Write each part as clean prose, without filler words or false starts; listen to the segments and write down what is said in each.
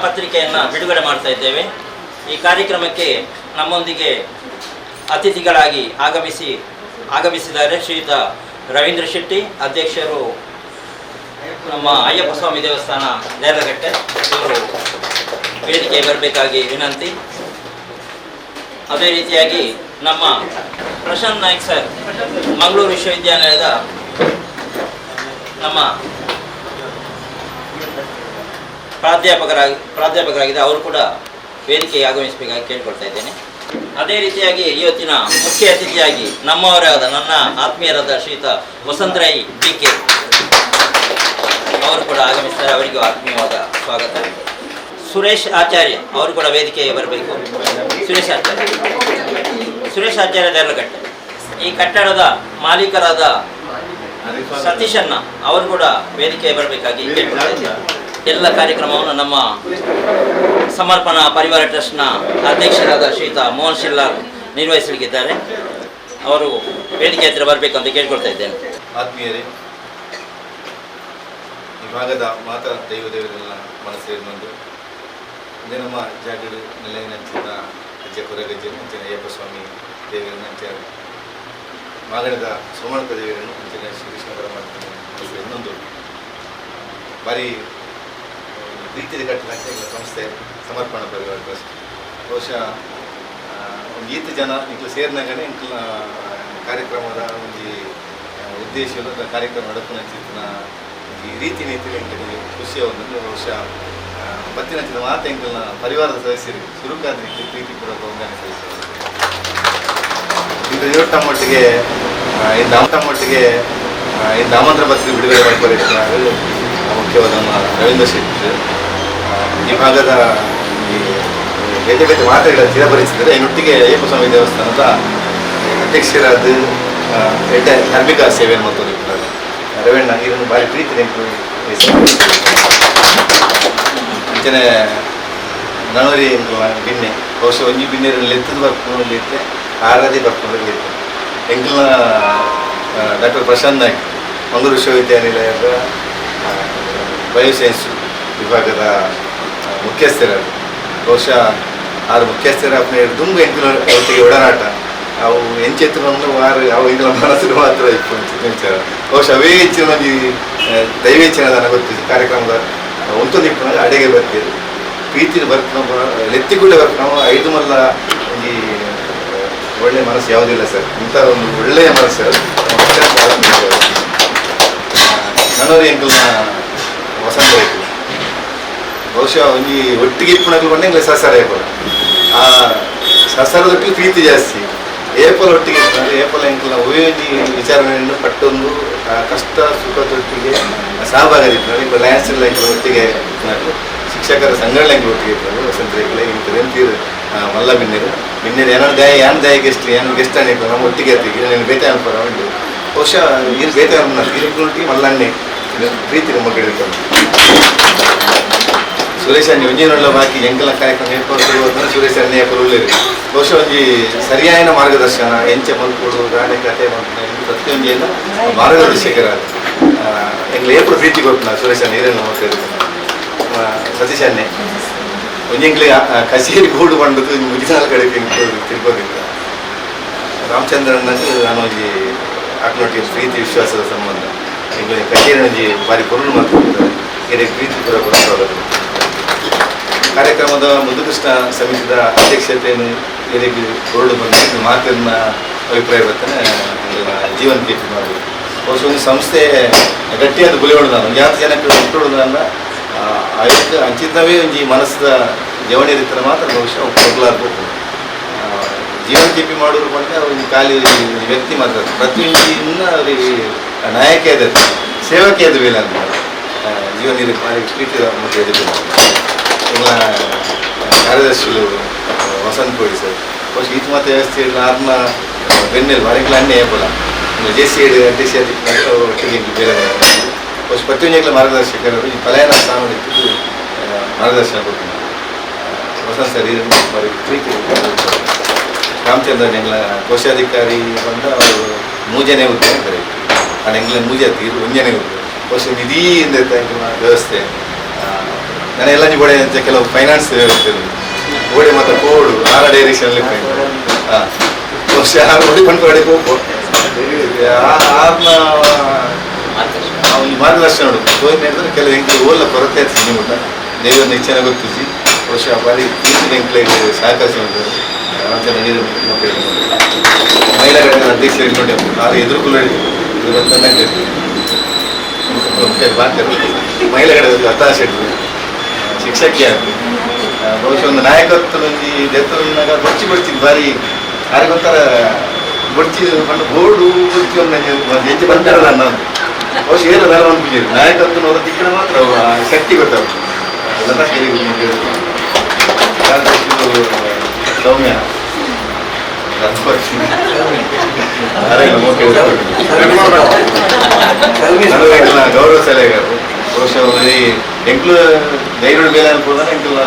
ಪತ್ರಿಕೆಯನ್ನು ಬಿಡುಗಡೆ ಮಾಡ್ತಾ ಇದ್ದೇವೆ. ಈ ಕಾರ್ಯಕ್ರಮಕ್ಕೆ ನಮ್ಮೊಂದಿಗೆ ಅತಿಥಿಗಳಾಗಿ ಆಗಮಿಸಿದ್ದಾರೆ ಶ್ರೀಯುತ ರವೀಂದ್ರ ಶೆಟ್ಟಿ, ಅಧ್ಯಕ್ಷರು, ನಮ್ಮ ಅಯ್ಯಪ್ಪ ಸ್ವಾಮಿ ದೇವಸ್ಥಾನ, ನೇರಲಗಟ್ಟೆ. ಇವರು ವೇದಿಕೆ ಬರಬೇಕಾಗಿ ವಿನಂತಿ. ಅದೇ ರೀತಿಯಾಗಿ ನಮ್ಮ ಪ್ರಶಾಂತ್ ನಾಯ್ಕ್ ಸರ್, ಮಂಗಳೂರು ವಿಶ್ವವಿದ್ಯಾಲಯದ ನಮ್ಮ ಪ್ರಾಧ್ಯಾಪಕರಾಗಿದೆ. ಅವರು ಕೂಡ ವೇದಿಕೆಗೆ ಆಗಮಿಸಬೇಕಾಗಿ ಕೇಳಿಕೊಳ್ತಾ ಇದ್ದೇನೆ. ಅದೇ ರೀತಿಯಾಗಿ ಇವತ್ತಿನ ಮುಖ್ಯ ಅತಿಥಿಯಾಗಿ ನಮ್ಮವರೇ ಆದ, ನನ್ನ ಆತ್ಮೀಯರಾದ ಶ್ರೀಯುತ ವಸಂತರಾಯ್ ಬಿ ಕೆ ಅವರು ಕೂಡ ಆಗಮಿಸ್ತಾರೆ. ಅವರಿಗೂ ಆತ್ಮೀಯವಾದ ಸ್ವಾಗತ. ಸುರೇಶ್ ಆಚಾರ್ಯ ಅವರು ಕೂಡ ವೇದಿಕೆಗೆ ಬರಬೇಕು. ಸುರೇಶ್ ಆಚಾರ್ಯ, ಸುರೇಶ್ ಆಚಾರ್ಯ ದೇರ್ಲಕಟ್ಟೆ. ಈ ಕಟ್ಟಡದ ಮಾಲೀಕರಾದ ಸತೀಶಣ್ಣ ಅವರು ಕೂಡ ವೇದಿಕೆಗೆ ಬರಬೇಕಾಗಿ ಕೇಳಿಕೊಳ್ತಾ ಇದ್ದೇನೆ. ಎಲ್ಲ ಕಾರ್ಯಕ್ರಮವನ್ನು ನಮ್ಮ ಸಮರ್ಪಣಾ ಪರಿವಾರ ಟ್ರಸ್ಟ್ನ ಅಧ್ಯಕ್ಷರಾದ ಶ್ರೀಯುತ ಮೋಹನ್ ಶಿಲ್ಲಾರ್ ನಿರ್ವಹಿಸಲಿಕ್ಕಿದ್ದಾರೆ. ಅವರು ವೇದಿಕೆ ಹತ್ತಿರ ಬರಬೇಕು ಅಂತ ಕೇಳ್ಕೊಳ್ತಾ ಇದ್ದೇನೆ. ಆತ್ಮೀಯರೇ, ಈ ಭಾಗದ ಮಾತಾ ದೈವ ದೇವರೆಲ್ಲ ಮನಸ್ಸೇರಿನೊಂದು ಇದೇ ನಮ್ಮ ಜಾಗಡು ನೆಲೆಯನಂಚಿನ ಅಜ್ಜ ಕೊರಗಜ್ಜೆ ಅಂಚಿನ ಅಯ್ಯಪ್ಪ ಸ್ವಾಮಿ ದೇವರನ್ನ, ಅಂಚ ಮಾಗಣದ ಸೋಮಣಕ ದೇವರನ್ನು, ಅಂಚಿನ ಶ್ರೀಕೃಷ್ಣ ಪರಮಾತ್ಮ ಇನ್ನೊಂದು ಭಾರಿ ರೀತಿಯ ಕಟ್ಟಿದ ಸಂಸ್ಥೆ ಸಮರ್ಪಣ ಪರಿವಾರ ಟ್ರಸ್ಟ್. ಬಹುಶಃ ಒಂದು ಈತ ಜನ ಇಂಕ್ಲು ಸೇರಿನಾಗನೇ ಇಂಕ್ಲ ಕಾರ್ಯಕ್ರಮದ ಒಂಜಿ ಉದ್ದೇಶ, ಕಾರ್ಯಕ್ರಮ ನಡಪುನಂಚಿತ್ತಿನ ಈ ರೀತಿ ನೀತಿ ಎಂಕಲಿಗೆ ಖುಷಿಯ ಒಂದು. ಬಹುಶಃ ಬತ್ತಿನಂಚಿನ ಮಾತು ಎಂಕಲ್ನ ಪರಿವಾರದ ಸದಸ್ಯರಿಗೆ ಸುರುಕಾದ ರೀತಿ ಪ್ರೀತಿಪೂರ್ವಕ ವಂದನೆ ಸಲ್ಲಿಸುವುದು. ಇಂದು ಇವತ್ತು ಇಂದು ತಮ್ಮೊಟ್ಟಿಗೆ ಇಂದು ಆಮಂತ್ರಣ ಪತ್ರಿಕೆ ಬಿಡುಗಡೆ ಮಾಡಿಕೊಂಡಿದ್ದಾರೆ ಮುಖ್ಯವಾದ ನಮ್ಮ ರವೀಂದ್ರ ಶೆಟ್ಟಿ. ಈ ಭಾಗದ ಈ ಬೇತೆ ಬೇತೆ ಮಾತುಗಳ ಚಿರಪರಿಚಿತರೆ. ಇನ್ನೊಟ್ಟಿಗೆ ಅಯ್ಯಪ್ಪ ಸ್ವಾಮಿ ದೇವಸ್ಥಾನದ ಅಧ್ಯಕ್ಷರಾದ ಎಡ್ಡೆ ಧಾರ್ಮಿಕ ಸೇವೆಯನ್ನು ಮತ್ತು ರವೀಣ್ಣ, ಇದನ್ನು ಭಾರಿ ಪ್ರೀತಿ ನೆನಪು. ಅಂಚನೆ ನನವರಿ ಬಿನ್ನೆ, ಬಹುಶಃ ಒಂಜಿ ಬಿನ್ನೆರು ಲೆತ್ತದ ಬರ್ಕೊಂಡು ಇತ್ತೆ, ಆರಾಧಿ ಬರ್ಕೊಂಡು ಇತ್ತೆ. ಎಂಕಲ್ನ ಡಾಕ್ಟರ್ ಪ್ರಶಾಂತ್ ನಾಯ್ಕ್, ಮಂಗಳೂರು ವಿಶ್ವವಿದ್ಯಾನಿಲಯದ ಬಯೋಸೈನ್ಸ್ ವಿಭಾಗದ ಮುಖ್ಯಸ್ಥರು. ಬಹುಶಃ ಆರು ಮುಖ್ಯಸ್ಥರ ದುಂಬು ಎಂಕಲ್ನ ಒಟ್ಟಿಗೆ ಒಡನಾಟ. ಅವು ಎಂಚೆತ್ತು ಬಂದು ವಾರ ಅವು ಇಂಗ್ಲ ಮನಸ್ಸು ಮಾತ್ರ ಇತ್ತು ವಿಚಾರ. ಬಹುಶಃ ಅವೇ ಹೆಚ್ಚಿನ ಒಂಜಿ ದೈವೇಚ್ಛನ ನನಗೆ ಗೊತ್ತಿದೆ. ಕಾರ್ಯಕ್ರಮದ ಒಂತೊಂದು ಇಪ್ಪುನಾಗ ಅಡೆಗೆ ಬರ್ತೀರಿ, ಪ್ರೀತಿನ ಬರ್ಪುನ, ಲೆತ್ತಿ ಕೂಡ ಬರ್ಪುನ. ಐದು ಮಲ್ಲ ಒಂಜಿ ಒಳ್ಳೆಯ ಮನಸ್ಸು ಯಾವುದಿಲ್ಲ ಸರ್. ಇಂಥ ಒಂದು ಒಳ್ಳೆಯ ಮನಸ್ಸು ಅತ್ಯಂತ ಆತ್ಮೀಯ. ನನವರಿ ಎಂಕಲ್ನ ವಸಂತ ರೈತು. ಬಹುಶಃ ಒಂಜಿ ಒಟ್ಟಿಗೆ ಇಪ್ಪುನಕುಲು ಪಂಡ ಎಂಕ್ಲೆ ಸಸರ ಏಪಲ ಆ ಸಸರದೊಟ್ಟಿಗೆ ಪ್ರೀತಿ ಜಾಸ್ತಿ. ಏಪಲ ಒಟ್ಟಿಗೆ ಇಪ್ಪುನಗ ಏಪಲ ಎಂಕಲ್ನ ಒವೇ ಒಂಜಿ ವಿಚಾರಣೆಯನ್ನು ಪಟ್ಟೊಂದು ಆ ಕಷ್ಟ ಸುಖದೊಟ್ಟಿಗೆ ಸಹಭಾಗ ಇಪ್ಪುನಗ. ಈಗ ಲಯನ್ಸ್ ಎಲ್ಲ ಎಂಕಲ್ ಒಟ್ಟಿಗೆ ಇಪ್ಪುನಕುಲು, ಶಿಕ್ಷಕರ ಸಂಘಟನೆ ಎಂಕಲ್ ಒಟ್ಟಿಗೆ ಇಪ್ಪುನಗ. ವಸಂತ ರೈಕುಲೆ ಇಂಕಲ್ ತೀರು ಮಲ್ಲ ಬಿನ್ನೆರು ಬಿನ್ನೆರು. ಏನಾರು ದಾಯ ಯಾನ್ ದಾಯ ಗೆಸ್ಟ್, ಏನು ಗೆಸ್ಟ್ ಅನ್ನಿಕ್ಕು ನಮ್ಮ ಒಟ್ಟಿಗೆ ಆತೀವಿ. ನೀನು ಬೇತೆ ಅನ್ಪರ ಉಂಟು. ಬಹುಶಃ ಇರು ಬೇತೆ ಅನ್ಪುನ ಒಟ್ಟಿಗೆ ಮಲ್ಲಣ್ಣೆ ಪ್ರೀತಿ ನಮ್ಮ ಕಡೆ ಇರ್ತದೆ. ಸುರೇಶ್ ಅಣ್ಣಿ ಒಂಜಿನೊಳ್ಳ ಬಾಕಿ ಎಂಕಲ ಕಾರ್ಯಕ್ರಮ ಏರ್ಪಾಡು ಸುರೇಶ್ ಅಣ್ಣೆ ಉಳ್ಳೇರು. ಬಹುಶಃ ಒಂಜಿ ಸರಿಯಾದ ಮಾರ್ಗದರ್ಶನ, ಎಂಚ ಮಲ್ಪೊಡು, ದಾನೆ ಕತೆ ಮಲ್ಪುನ ಪ್ರತಿಯೊಂಜಿ ಎಲ್ಲ ಮಾರ್ಗದರ್ಶಕರಾದ ಎಂಕ್ಲೆ ಏಪುಡು ಪ್ರೀತಿ ಕೊಡ್ಪುನ ಸುರೇಶ್ ಅಣ್ಣೆ ಇರೇನು ಮಕ್ಕಳು. ಸತೀಶ್ ಅಣ್ಣೆ ಒಂಜಿ ಎಂಕ್ಲೆ ಕಚೇರಿ ಗೂಡು ಪಂಡದು ಮುಗಿದಾಲ ಕಡೆ ತಿಳ್ಕೋದಿಲ್ಲ. ರಾಮಚಂದ್ರಣ್ಣಗೆ ನಾನು ಒಂಜಿ ಆಕ್ನೊಟ್ಟಿಗೆ ಪ್ರೀತಿ ವಿಶ್ವಾಸದ ಸಂಬಂಧ. ಎಂಕ್ಲೆ ಕಚೇರಿ ಒಂಜಿ ಬಾರಿ ಪೊರ್ಲು ಮತ್ತು ಇರೆಗ್ ಪ್ರೀತಿ ಪೂರ ಕೊಡ್ತಾರೆ. ಕಾರ್ಯಕ್ರಮದ ಮುದ್ದುಕೃಷ್ಣ ಸಮಿತಿದ ಅಧ್ಯಕ್ಷತೆಯನ್ನು ಇರೆಗ್ ಹೊರಡು ಬಂದು ಮಾತಿನ ಅಭಿಪ್ರಾಯ ಬರ್ತಾನೆ. ಜೀವನ್ ಕೀರ್ತಿ ಮಾಡಬೇಕು. ಬಹುಶಃ ಒಂದು ಸಂಸ್ಥೆ ಗಟ್ಟಿಯಾದ ಬುಲೆಯೋಡು ನಾನು ಜಾತಿ ಜನಕ್ಕೆ ಒಟ್ಟುಡುದನ್ನ ಆಯುಕ್ತ ಅಂಚಿತವೇ ಒಂಜಿ ಮನಸ್ಸದ ಜವಣಿ ರೀತಿಯ ಮಾತ್ರ ಬಹುಶಃ ಕೊಡ್ಲಾರ್ಬೇಕು. ಜೀವನ ಕೆಪಿ ಮಾಡೋರು ಪಂಡ ಒಂಜಿ ಖಾಲಿ ವ್ಯಕ್ತಿ ಮಾತ್ರ ಅಲ್ಲ. ಪ್ರತಿಯೊಂಜಿನ ಅವರಿಗೆ ನಾಯಕ ಅದ, ಸೇವಕಿ ಅದು ಬೇಲೆ ಅಂತ ಜೀವನ ಭಾರಿ ಪ್ರೀತಿದ ಮತ್ತೆ ಎದುರು ಇಲ್ಲ. ಕಾರ್ಯದರ್ಶಿಗಳು ವಸಂತ್ ಕೋಡಿ ಸರ್, ಬಹುಶಃ ಈತ ಮಾತ ವ್ಯವಸ್ಥೆ ಆರ್ನ ಬೆನ್ನೆಲ್ ಬಾರಿಕ್ಲ ಅಣ್ಣೆ ಏಪಲ ಜೆ ಸಿ ಎಡ್ ಅಧ್ಯಕ್ಷ ಒಟ್ಟಿಗೆ ಎಂಕ್ಲು ಬೇರೆ. ಬಹುಶಃ ಪ್ರತಿಯೊಂದು ಮಾರ್ಗದರ್ಶಕರು ಈ ಪಲಾಯನ ಸ್ಥಾನ ಇಟ್ಟಿದ್ದು ಮಾರ್ಗದರ್ಶನ ಕೊಡ್ತೀನಿ. ವಸಂತ್ ಸರ್ ಇದನ್ನು ಬಾರಿ ಪ್ರೀತಿ. ರಾಮಚಂದ್ರನ್ ಎಂಗ್ಲ ಕೋಶಾಧಿಕಾರಿ ಬಂದ ಅವರು ಮೂಜನೇ ಹುದ್ದೆ ಅಂತಾರೆ. ಆಂಡ ಎಂಗ್ಲ ಮೂಜೆ ಅತ್ತಿ, ಇದು ಒಂಜನೇ ಹುದ್ದೆ. ಬಹುಶಃ ನಿಧಿಯಿಂದ ಎಂಕ್ಲ ವ್ಯವಸ್ಥೆ. ನಾನು ಎಲ್ಲ ಬೋಡೆ ಅಂತ ಕೆಲವು ಫೈನಾನ್ಸ್ ವ್ಯವಸ್ಥೆ ಗೋಡೆ ಮಾತ್ರ ಕೋಡು ಆರ ಡೈರೆಕ್ಷನ್ ಹಾಂ ಬಹುಶಃ ಆರು ಹೊಡಿ ಪಂಡು ಹೊಡೆ ಹೋಗು ಆರ್ನ ಒಂದು ಮಾರ್ಗದರ್ಶನ ನೋಡು ಗೋವಿನ ಹೇಳಿದ್ರೆ ಕೆಲವು ಎಂಕ್ಲು ಓಲ್ಲ ಕೊರತೆ ಆಯ್ತು ಸಿನಿಮಾ ದೇವರನ್ನ ಇಚ್ಛೆನ ಗೊತ್ತಿಸಿ ಬಹುಶಃ ಭಾರಿ ಪ್ರೀತಿನ ಎಂಕ್ಲೆಗೆ ಸಹಕರಿಸಿ ನೀರು ಮಹಿಳಾ ಘಟಕದ ಅಧ್ಯಕ್ಷರಿಗೆ ನೋಡಿ ಆರು ಎದುರುಕುಲ್ಲ ಮಹಿಳಾ ಘಟಕದ ಹತಾಶೆ ಶಿಕ್ಷಕಿ ಆಗಿ ಬಹುಶಃ ಒಂದು ನಾಯಕತ್ವ ಒಂಜಿ ದೆತ್ತನಾಗ ಬೊಚ್ಚಿ ಬೊಚ್ಚಿ ಬಾರಿ ಯಾರಿಗೊಂಥರ ಬೊಚ್ಚಿ ಪಂಡ ಬೋರ್ಡು ಬೊಚ್ಚಿ ಒಂದು ಹೆಜ್ಜೆ ಬಂತಾರಲ್ಲ ಅನ್ನೋದು ಬಹುಶಃ ಏನು ಬೇರೆ ಒಂದು ನಾಯಕತ್ವ ಅವರ ದಿಕ್ಕಿನ ಮಾತ್ರ ಶಕ್ತಿ ಗೊತ್ತಾಗ್ತದೆ ಲತಾ ಸೌಮ್ಯ ಗೌರವ ಸಲಹೆಗಾರರು ಬಹುಶಃ ಎಂಕ್ಲು ಧೈರ್ಯ ಮೇಲೆ ಅನ್ಬೋದ ಎಂಕ್ಲ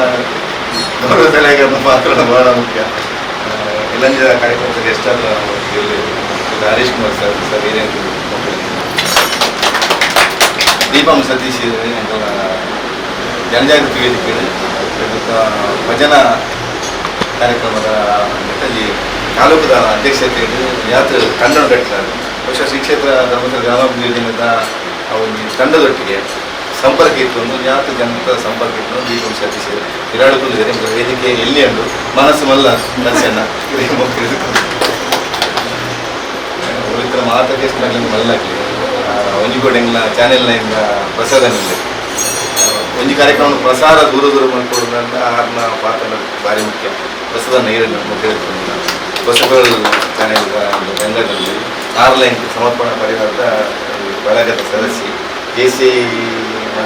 ಗೌರವ ಸಲಹೆಗಾರನ ಪಾತ್ರ ಬಹಳ ಮುಖ್ಯ. ಇಲ್ಲಂಜ ಕಾರ್ಯಕ್ರಮದಲ್ಲಿ ಎಷ್ಟಾದ್ರೂ ಹರೀಶ್ ಕುಮಾರ್ ಸರ್ ಸರ್ ಏನೇನು ದೀಪಂ ಸತೀಶ್ ಜನಜಾಗೃತಿ ವೇದಿಕೆ ಭಜನಾ ಕಾರ್ಯಕ್ರಮದ ಈ ತಾಲೂಕದ ಅಧ್ಯಕ್ಷತೆಯಲ್ಲಿ ಯಾತ್ರೆ ತಂಡ ಕಟ್ಟಿದ್ದಾರೆ. ಬಹುಶಃ ಶ್ರೀ ಕ್ಷೇತ್ರ ಧರ್ಮಸ್ಥಳ ಗ್ರಾಮಾಭಿವೃದ್ಧಿ ಆ ಒಂದು ತಂಡದೊಟ್ಟಿಗೆ ಸಂಪರ್ಕ ಇತ್ತು ಒಂದು ಯಾತ್ರೆ ಜನತ ಸಂಪರ್ಕ ಇತ್ತು ದೀಪಂ ಸತೀಶ್ ಇರಾಡುಕೊಂಡಿದ್ದಾರೆ. ವೇದಿಕೆ ಎಲ್ಲಿ ಅಂದು ಮನಸ್ಸು ಮಲ್ಲ ಮನಸ್ಸನ್ನ ಉಳಿತರ ಮಾತಕ್ಕೆ ಮಲ್ಲಾಗ್ಲಿ ಒಂಜಿಗೋಡೆಂಗ್ಲ ಚಾನೆಲ್ ನೈನ್ ಪ್ರಸಾದ ಒಂಜಿ ಕಾರ್ಯಕ್ರಮ ಪ್ರಸಾರ ದೂರ ದೂರ ಮಾಡ್ಕೊಡೋದ್ರಿಂದ ಆರ್ನ ಪಾತ್ರ ಭಾರಿ ಮುಖ್ಯ. ಪ್ರಸಾದ ನೀರನ್ನು ಮುಖ್ಯ ಹೊಸಬಲ್ ಚಾನೆಲ್ ಗಂಗಾದಲ್ಲಿ ಆರ್ಲೈನ್ ಸಮರ್ಪಣಾ ಪರಿವಾರದ ಬಳಗದ ಸದಸ್ಯ ಜೆ ಸಿ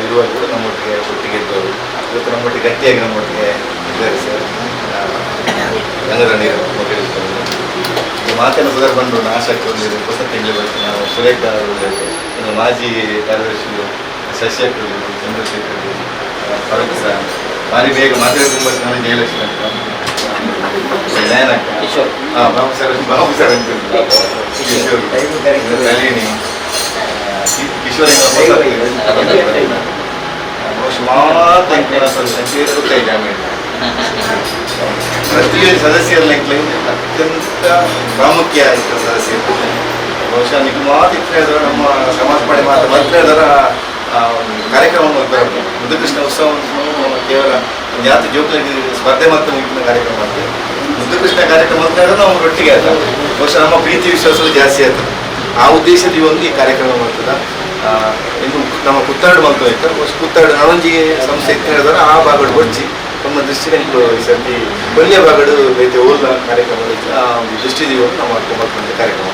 ಇರುವಾಗ ಕೂಡ ನಮ್ಮೊಟ್ಟಿಗೆ ಒಟ್ಟಿಗೆ ಇದ್ದವರು. ಇವತ್ತು ನಮ್ಮೊಟ್ಟಿಗೆ ಗಟ್ಟಿಯಾಗಿ ನಮ್ಮೊಟ್ಟಿಗೆ ಇದ್ದಾರೆ ಸರ್. ಗಂಗಾಧರ ನೀರು ಮುಖ್ಯ ಮಾತಿನ ಸುಧಾರ ಬಂದು ಆಶಾಕ್ಕೆ ಒಂದು ಹೊಸ ತಿಂಗಳು ಬರ್ತದೆ. ನಾವು ಸುರೇಖ ಇನ್ನು ಮಾಜಿ ಕಾರ್ಯದರ್ಶಿ ಶಶಿಕರು ಚಂದ್ರಶೇಖರ್ ಫರೂಕ್ ಸರ್ ಭಾರಿ ಬೇಗ ಮಾತಾಡಿ ನಾನು ಜಯಲಕ್ಷ್ಮಿ ಅಂತ ನಯನಕ್ಕ ಹಾಂ ಬಾಬು ಸರ್ ಬಾಬು ಸರ್ ಅಂತ ಕಿಶೋರ್ ನಳಿನಿ ಕಿಶೋರ್ ಪ್ರತಿ ಸದಸ್ಯರ ಅತ್ಯಂತ ಪ್ರಾಮುಖ್ಯ ಆಯಿತು ಸದಸ್ಯರು. ಬಹುಶಃ ನೀವು ಮಾತು ಇದ್ರೆ ನಮ್ಮ ಸಮಾಜ ಪಾಡಿ ಮಾತು ಮಾತ್ರ ಅದರ ಕಾರ್ಯಕ್ರಮವನ್ನು ಮುದ್ದುಕೃಷ್ಣ ಉತ್ಸವವನ್ನು ಕೇವಲ ಒಂದು ಜಾತಿ ಜೋಕುಗಳಿಗೆ ಸ್ಪರ್ಧೆ ಮತ್ತು ಮುಗಿದ ಕಾರ್ಯಕ್ರಮ ಅಂತ ಮುದ್ದುಕೃಷ್ಣ ಕಾರ್ಯಕ್ರಮ ಅಂತ ಹೇಳಿದ್ರೆ ನಾವು ಒಟ್ಟಿಗೆ ಆಯ್ತು. ಬಹುಶಃ ನಮ್ಮ ಪ್ರೀತಿ ವಿಶ್ವಾಸವು ಜಾಸ್ತಿ ಆಯ್ತು. ಆ ಉದ್ದೇಶದ ಒಂದು ಈ ಕಾರ್ಯಕ್ರಮ ಮಾಡ್ತದ. ಇನ್ನು ನಮ್ಮ ಕುತ್ತಾಡು ಬಂತು ಆಯ್ತು. ಕುತ್ತಾಡು ನವಂಜಿ ಸಂಸ್ಥೆ ಇತ್ತು ಹೇಳಿದ್ರೆ ಆ ಭಾಗಡು ಬೊಚ್ಚಿ ನಮ್ಮ ದೃಷ್ಟಿ ಈ ಸರ್ತಿ ಕೊಲ್ಲಿಯ ಭಾಗಡು ಬೇತೆ ಓಲ್ಲ ಕಾರ್ಯಕ್ರಮ ಆ ಒಂದು ದೃಷ್ಟಿ ನಾವು ಮಾಡ್ಕೊಂಡು ಕಾರ್ಯಕ್ರಮ.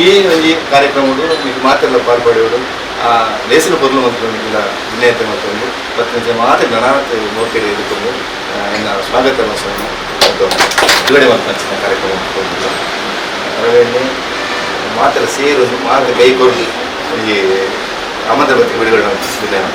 ಈ ಒಂದು ಕಾರ್ಯಕ್ರಮಗಳು ಮಾತೆಲ್ಲ ಪಾಲ್ಪಡೆಯೋಡು ಆ ಲೇಸಿನ ಪೊರ್ಲು ಮತ್ತು ಇಲ್ಲ ವಿನಯತೆ ಮತ್ತೊಂದು ಪತ್ನಿಂಚ ಮಾತೆ ಗಣಾತ ಮೋಕೆಡೆ ಇದ್ದುಕೊಂಡು ಎನ್ನ ಸ್ವಾಗತ ಭಾಷಣವನ್ನು ಬಿಡುಗಡೆ ಮಾಡ್ಕೊಂಡು ಕಾರ್ಯಕ್ರಮ ಅದರಲ್ಲಿ ಮಾತೆಲ್ಲ ಸೇರೋದು ಮಾತು ಕೈ ಕೊಡಲಿ ಈ ಆಮಂತ್ರ ಪತ್ರಿಕೆ ಬಿಡುಗಡೆ ಮಾಡ್ತಿದ್ದೇನೆ.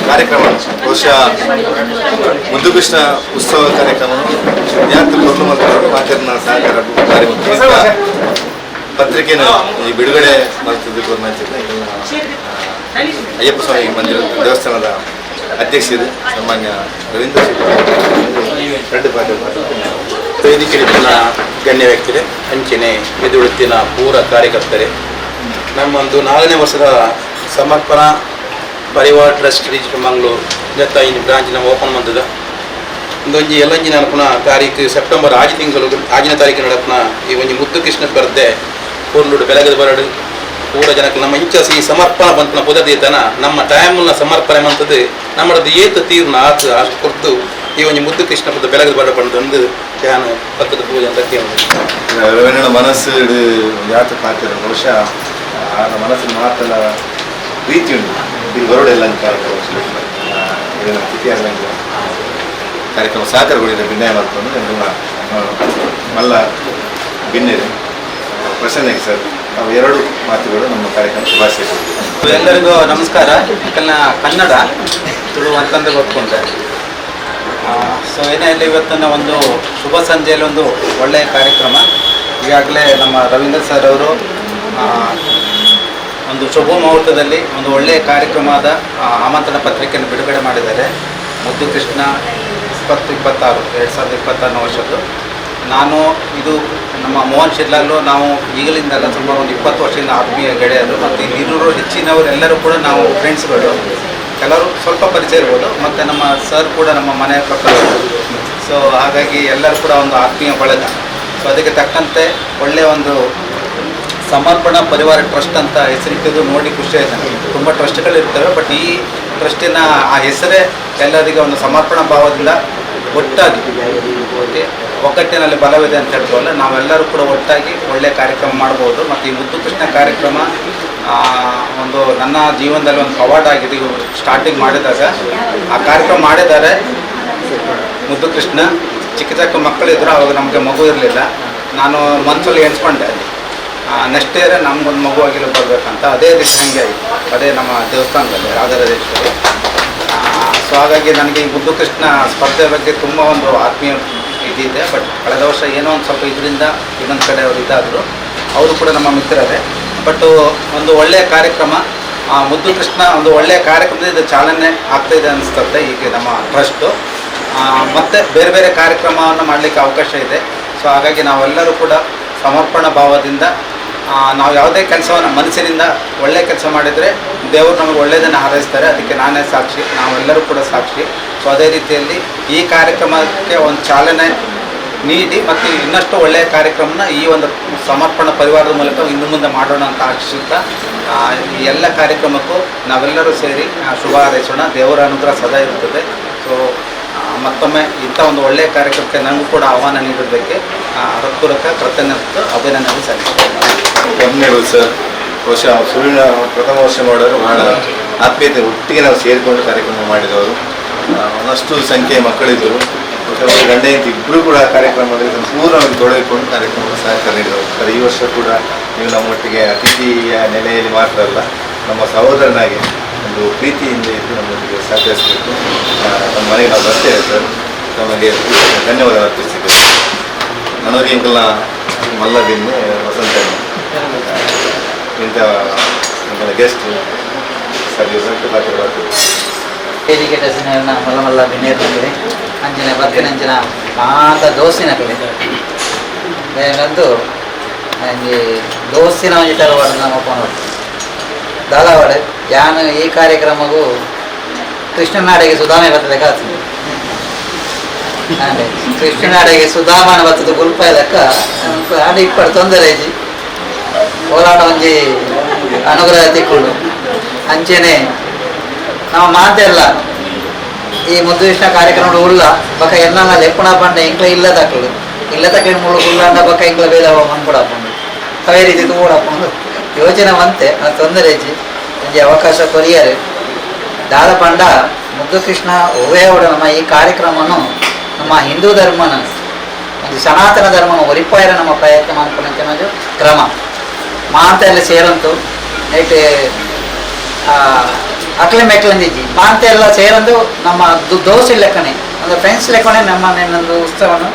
ಕಾರ್ಯಕ್ರಮ ಬಹುಶಃ ಮುದ್ದುಕೃಷ್ಣ ಉತ್ಸವ ಕಾರ್ಯಕ್ರಮವನ್ನು ಯಾತ್ರ ಮೊದಲು ಮತ್ತು ಮಾತಿನ ಸಹಕಾರ ಭಾರಿ ಮುಖ್ಯ. ಪತ್ರಿಕೆನ ಈ ಬಿಡುಗಡೆ ಮಾಡ್ತಿದ್ದು ಅಯ್ಯಪ್ಪ ಸ್ವಾಮಿ ಮಂದಿರ ದೇವಸ್ಥಾನದ ಅಧ್ಯಕ್ಷರು ಸನ್ಮಾನ್ಯ ರವೀಂದ್ರ ಶೆಟ್ಟಿ ಎರಡು ಪಾತ್ರ ವೇದಿಕೆಯ ಗಣ್ಯ ವ್ಯಕ್ತಿರೆ ಅಂಚನೆ ಎದುರುತ್ತಿನ ಪೂರ ಕಾರ್ಯಕರ್ತರೆ, ನಮ್ಮೊಂದು 4ನೇ ವರ್ಷದ ಸಮರ್ಪಣಾ ಪರಿವಾರ ಟ್ರಸ್ಟ್ ರಿಜಿಸ್ಟರ್ ಮಂಗಳೂರು ಜತ್ತ ಇನ್ನು ಬ್ರಾಂಚ್ ನಮ್ಮ ಓಪನ್ ಬಂದದ. ಒಂದೊಂಜಿ ಎಲ್ಲಂಜಿ ನಡಪುನ ತಾರೀಕು ಸೆಪ್ಟೆಂಬರ್ 6 ತಿಂಗಳು 6ನೇ ತಾರೀಕು ನಡಪುನ ಈ ಒಂಜಿ ಮುದ್ದು ಕೃಷ್ಣ ಸ್ಪರ್ಧೆ ಪೂರ್ಲುಡು ಬೆಳಗದ ಬರಡು ಪೂರ ಜನಕ್ಕೆ ನಮ್ಮ ಇಂಚ ಈ ಸಮರ್ಪಣೆ ಬಂತನ ಪುದರ್ದೀತನ ನಮ್ಮ ಟೈಮ್ನ ಸಮರ್ಪಣೆ ಮಂತದ್ದು ನಮ್ಮದು ಏತು ತೀರ್ನ ಆತು ಅಷ್ಟು ಕೊರ್ದು ಈ ಒಂಜಿ ಮುದ್ದು ಕೃಷ್ಣ ಪದ ಬೆಳಗದ ಬರ ಬಂದು ಧ್ಯಾನ ಪಕ್ಕದ ಪೂಜೆ ಅಂತ ರವೀಂದ್ರನ ಮನಸ್ಸು ಯಾತ ಪಾತ್ರ ಬಹುಶಃ ಆ ಮನಸ್ಸಿನ ಮಾತಲ್ಲ ಪ್ರೀತಿ ಉಂಟು. ಇದು ಬರೋಡೆಲ್ಲ ಕಾರ್ಯಕ್ರಮ ತಿಥಿಯಾಗಲಂಗೆ ಕಾರ್ಯಕ್ರಮ ಸಹಕಾರಗಳಿದೆ ಭಿನ್ನಯ ಮಾಡ್ಕೊಂಡು ನಮ್ಮ ಮಲ್ಲ ಭಿನ್ನರು ಪ್ರಸನ್ನ ಸರ್, ನಾವು ಎರಡು ಮಾತುಗಳು ನಮ್ಮ ಕಾರ್ಯಕ್ರಮ ಶುಭಾಶಯ. ಎಲ್ಲರಿಗೂ ನಮಸ್ಕಾರ. ಯಾಕಂದ್ರೆ ಕನ್ನಡ ತುಳು ಅಂತಂದು ಗೊತ್ಕೊಂಡೆ. ಸೊ ಏನೇ ಇಲ್ಲಿ ಇವತ್ತಿನ ಒಂದು ಶುಭ ಸಂಜೆಯಲ್ಲಿ ಒಂದು ಒಳ್ಳೆಯ ಕಾರ್ಯಕ್ರಮ. ಈಗಾಗಲೇ ನಮ್ಮ ರವೀಂದ್ರ ಸರ್ ಅವರು ಒಂದು ಶುಭ ಮುಹೂರ್ತದಲ್ಲಿ ಒಂದು ಒಳ್ಳೆಯ ಕಾರ್ಯಕ್ರಮದ ಆಮಂತ್ರಣ ಪತ್ರಿಕೆಯನ್ನು ಬಿಡುಗಡೆ ಮಾಡಿದ್ದಾರೆ. ಮುದ್ದು ಕೃಷ್ಣ 2026 2026 ವರ್ಷದ್ದು. ನಾನು ಇದು ನಮ್ಮ ಮೋಹನ್ ಶಿರ್ಲಾಲು ನಾವು ಈಗಲಿಂದಲ್ಲ ಸುಮಾರು ಒಂದು 20 ವರ್ಷದಿಂದ ಆತ್ಮೀಯ ಗೆಳೆಯರು ಮತ್ತು ಇನ್ನೂರು ಹೆಚ್ಚಿನವರು ಎಲ್ಲರೂ ಕೂಡ ನಾವು ಫ್ರೆಂಡ್ಸ್ಗಳು. ಕೆಲವರು ಸ್ವಲ್ಪ ಪರಿಚಯ ಇರ್ಬೋದು ಮತ್ತು ನಮ್ಮ ಸರ್ ಕೂಡ ನಮ್ಮ ಮನೆಯ ಪಕ್ಕದವರು. ಸೊ ಹಾಗಾಗಿ ಎಲ್ಲರೂ ಕೂಡ ಒಂದು ಆತ್ಮೀಯ ಬಳಗ. ಸೊ ಅದಕ್ಕೆ ತಕ್ಕಂತೆ ಒಳ್ಳೆಯ ಒಂದು ಸಮರ್ಪಣಾ ಪರಿವಾರ ಟ್ರಸ್ಟ್ ಅಂತ ಹೆಸರಿಟ್ಟಿದ್ದು ನೋಡಿ ಖುಷಿ ಆಯ್ತು ನನಗೆ. ತುಂಬ ಟ್ರಸ್ಟ್ಗಳಿರ್ತವೆ, ಬಟ್ ಈ ಟ್ರಸ್ಟಿನ ಆ ಹೆಸರೇ ಎಲ್ಲರಿಗೆ ಒಂದು ಸಮರ್ಪಣಾ ಭಾವದಿಂದ ಒಟ್ಟಾಗಿ ಓಕೆ ಒಗ್ಗಟ್ಟಿನಲ್ಲಿ ಬಲವಿದೆ ಅಂತ ಹೇಳ್ತೀವಲ್ಲ, ನಾವೆಲ್ಲರೂ ಕೂಡ ಒಟ್ಟಾಗಿ ಒಳ್ಳೆಯ ಕಾರ್ಯಕ್ರಮ ಮಾಡ್ಬೋದು. ಮತ್ತು ಈ ಮುದ್ದು ಕೃಷ್ಣ ಕಾರ್ಯಕ್ರಮ ಒಂದು ನನ್ನ ಜೀವನದಲ್ಲಿ ಒಂದು ಪವಾಡ ಆಗಿದೆ. ಇವರು ಸ್ಟಾರ್ಟಿಂಗ್ ಮಾಡಿದಾಗ ಆ ಕಾರ್ಯಕ್ರಮ ಮಾಡಿದ್ದಾರೆ ಮುದ್ದು ಕೃಷ್ಣ. ಚಿಕ್ಕ ಚಿಕ್ಕ ಮಕ್ಕಳಿದ್ದರು, ಆವಾಗ ನಮಗೆ ಮಗು ಇರಲಿಲ್ಲ. ನಾನು ಮನಸ್ಸಲ್ಲಿ ಎಣಿಸ್ಕೊಂಡೆ ನೆಕ್ಸ್ಟ್ ಇಯರ್ ನಮಗೊಂದು ಮಗು ಆಗಿಲ್ಲ ಬರಬೇಕಂತ. ಅದೇ ರೀತಿ ಹಾಗೆ ಆಯಿತು, ಅದೇ ನಮ್ಮ ದೇವಸ್ಥಾನದಲ್ಲಿ ರಾಜರಾಜೇಶ್ವರಿ. ಸೊ ಹಾಗಾಗಿ ನನಗೆ ಈ ಮುದ್ದು ಕೃಷ್ಣ ಸ್ಪರ್ಧೆ ಬಗ್ಗೆ ತುಂಬ ಒಂದು ಆತ್ಮೀಯ ಇದಿದೆ. ಬಟ್ ಕಳೆದ ವರ್ಷ ಏನೋ ಒಂದು ಸ್ವಲ್ಪ ಇದರಿಂದ ಇನ್ನೊಂದು ಕಡೆ ಅವರು ಇದಾದರು, ಅವರು ಕೂಡ ನಮ್ಮ ಮಿತ್ರರೇ. ಬಟ್ ಒಂದು ಒಳ್ಳೆಯ ಕಾರ್ಯಕ್ರಮ, ಆ ಮುದ್ದು ಕೃಷ್ಣ ಒಂದು ಒಳ್ಳೆಯ ಕಾರ್ಯಕ್ರಮದಿಂದ ಚಾಲನೆ ಆಗ್ತಾಯಿದೆ ಅನಿಸ್ತದೆ ಈಗ ನಮ್ಮ ಟ್ರಸ್ಟು. ಮತ್ತು ಬೇರೆ ಬೇರೆ ಕಾರ್ಯಕ್ರಮವನ್ನು ಮಾಡಲಿಕ್ಕೆ ಅವಕಾಶ ಇದೆ. ಸೊ ಹಾಗಾಗಿ ನಾವೆಲ್ಲರೂ ಕೂಡ ಸಮರ್ಪಣಾ ಭಾವದಿಂದ ನಾವು ಯಾವುದೇ ಕೆಲಸವನ್ನು ಮನಸ್ಸಿನಿಂದ ಒಳ್ಳೆಯ ಕೆಲಸ ಮಾಡಿದರೆ ದೇವರು ನಮಗೆ ಒಳ್ಳೆಯದನ್ನು ಹಾರೈಸ್ತಾರೆ. ಅದಕ್ಕೆ ನಾನೇ ಸಾಕ್ಷಿ, ನಾವೆಲ್ಲರೂ ಕೂಡ ಸಾಕ್ಷಿ. ಸೊ ಅದೇ ರೀತಿಯಲ್ಲಿ ಈ ಕಾರ್ಯಕ್ರಮಕ್ಕೆ ಒಂದು ಚಾಲನೆ ನೀಡಿ ಮತ್ತು ಇನ್ನಷ್ಟು ಒಳ್ಳೆಯ ಕಾರ್ಯಕ್ರಮನ ಈ ಒಂದು ಸಮರ್ಪಣಾ ಪರಿವಾರದ ಮೂಲಕ ಇನ್ನು ಮುಂದೆ ಮಾಡೋಣ ಅಂತ ಆಶಿಸುತ್ತಾ ಈ ಎಲ್ಲ ಕಾರ್ಯಕ್ರಮಕ್ಕೂ ನಾವೆಲ್ಲರೂ ಸೇರಿ ಶುಭ ಹಾರೈಸೋಣ. ದೇವರ ಅನುಗ್ರಹ ಸದಾ ಇರುತ್ತದೆ. ಸೊ ಮತ್ತೊಮ್ಮೆ ಇಂಥ ಒಂದು ಒಳ್ಳೆಯ ಕಾರ್ಯಕ್ರಮಕ್ಕೆ ನನಗೂ ಕೂಡ ಆಹ್ವಾನ ನೀಡಿದ್ದಕ್ಕೆ ಹೃತ್ಪೂರ್ವಕ ಕೃತಜ್ಞತೆ ಅಭಿನಂದನೆ ಸಲ್ಲಿಸ್ತೇನೆ. ವಂದನೆಗಳು ಸರ್. ಬಹುಶಃ ಸುವರ್ಣ ಪ್ರಥಮ ವರ್ಷ ಮಾಡೋರು ಬಹಳ ಆತ್ಮೀಯತೆ ಒಟ್ಟಿಗೆ ನಾವು ಸೇರಿಕೊಂಡು ಕಾರ್ಯಕ್ರಮ ಮಾಡಿದವರು. ಒಂದಷ್ಟು ಸಂಖ್ಯೆಯ ಮಕ್ಕಳಿದ್ದರು. ಬಹುಶಃ ಗಂಡ ಹೆಂಡತಿ ಇಬ್ಬರು ಕೂಡ ಕಾರ್ಯಕ್ರಮದಲ್ಲಿ ಸಂಪೂರ್ಣವಾಗಿ ತೊಡಗಿಕೊಂಡು ಕಾರ್ಯಕ್ರಮಕ್ಕೆ ಸಹಕಾರ ನೀಡಿದವರು. ಸರ್, ಈ ವರ್ಷ ಕೂಡ ನೀವು ನಮ್ಮೊಟ್ಟಿಗೆ ಅತಿಥಿಯ ನೆಲೆಯಲ್ಲಿ ಮಾತ್ರ ಅಲ್ಲ, ನಮ್ಮ ಸಹೋದರನಾಗಿ ಒಂದು ಪ್ರೀತಿಯಿಂದ ಇದ್ದು ನಮ್ಮೊಟ್ಟಿಗೆ ಸಹಕರಿಸಬೇಕು. ನಮ್ಮ ಮನೆಗೆ ನಾವು ಬರ್ತೇವೆ ಸರ್. ನಮಗೆ ಧನ್ಯವಾದ ಅರ್ಪಿಸ್ತಿದ್ದೇವೆ. ನನಗೆ ಇಂಕಲ್ನ ಮಲ್ಲದಿನ್ನೆ ವಸಂತ ಇಂಥ ನಮ್ಮ ಗೆಸ್ಟ್ ಸರ್ ಬರ್ತದೆ. ವೇದಿಕೆ ಟಸಿನ ಮಲ್ಲ ಮಲ್ಲ ಬಿನ್ನೇರ್ನಕಲೆ ಅಂಚಿನ ಬತ್ತಿನಂಚಿನ ಮಾತ ದೋಸಿನಕಲೆ ನಂದು ಒಂಜಿ ದೋಸ್ತಿನ ಒಂಜಿ ತರವಾಡು ನಮ್ಮ ಪೋನೋಡು ದಾದಾವಾಡು ಯಾನು ಈ ಕಾರ್ಯಕ್ರಮಗೂ ಕೃಷ್ಣನಾಡಿಗೆ ಸುಧಾಮೆ ಬರ್ತದೆ ಕಾತು ಕೃಷ್ಣನಾಡಿಗೆ ಸುಧಾಮನ ಬರ್ತದೆ ಗುಲ್ಪ ಲೆಕ್ಕ ಆಡ ಇಪ್ಪಡು ತೊಂದರೆ ಇಜ್ಜಿ ಹೋರಾಟ ಒಂಜಿ ಅನುಗ್ರಹ ತಿಕ್ಕೊಂಡು ಅಂಚೆನೆ ನಮ್ಮ ಮಾತೆಲ್ಲ ಈ ಮುದ್ದು ಕೃಷ್ಣ ಕಾರ್ಯಕ್ರಮ ಉಲ್ಲ ಬಕ ಎನ್ನ ಲೆಪ್ಪಣ ಪಂಡ ಇಂಕ್ಲ ಇಲ್ಲ ತಕ್ಕಲು ಇಲ್ಲ ತಕ್ಕ ಮುಳ್ಳು ಉಳ್ಳಾಂಡ ಬಕ ಇಂಕ್ಲ ಬೇದ ಮನ್ಪಡಾಪುಂಡು ಅವೇ ರೀತಿ ತೂಡಾಪುಂಡು ಯೋಚನೆ ಮಂತೆ ಅದು ತೊಂದರೆ ಇಜ್ಜಿ ಒಂಜಿ ಅವಕಾಶ ಕೊರಿಯರು ದಾದ ಪಂಡ ಮುದ್ದು ಕೃಷ್ಣ ಒವ್ವೇ ನಮ್ಮ ಈ ಕಾರ್ಯಕ್ರಮನು ನಮ್ಮ ಹಿಂದೂ ಧರ್ಮನ ಒಂದು ಸನಾತನ ಧರ್ಮನ ಒರಿಪಾಯರ ನಮ್ಮ ಪ್ರಯತ್ನ ಮಾಡ್ಕೊಂಡಂತ ಕ್ರಮ ಮಾಂತೆಲ್ಲ ಸೇರಂತು ನೈಟ್ ಅಕ್ಲೆ ಮೆಕ್ಲಂದಿಜ್ಜಿ ಮಾಂತೆಲ್ಲ ಸೇರಂದು ನಮ್ಮ ದೋಸೆ ಲೆಕ್ಕನೆ ಅಂದ್ರೆ ಫ್ರೆಂಡ್ಸ್ ಲೆಕ್ಕನೆ ನಮ್ಮ ಇನ್ನೊಂದು ಉತ್ಸವನು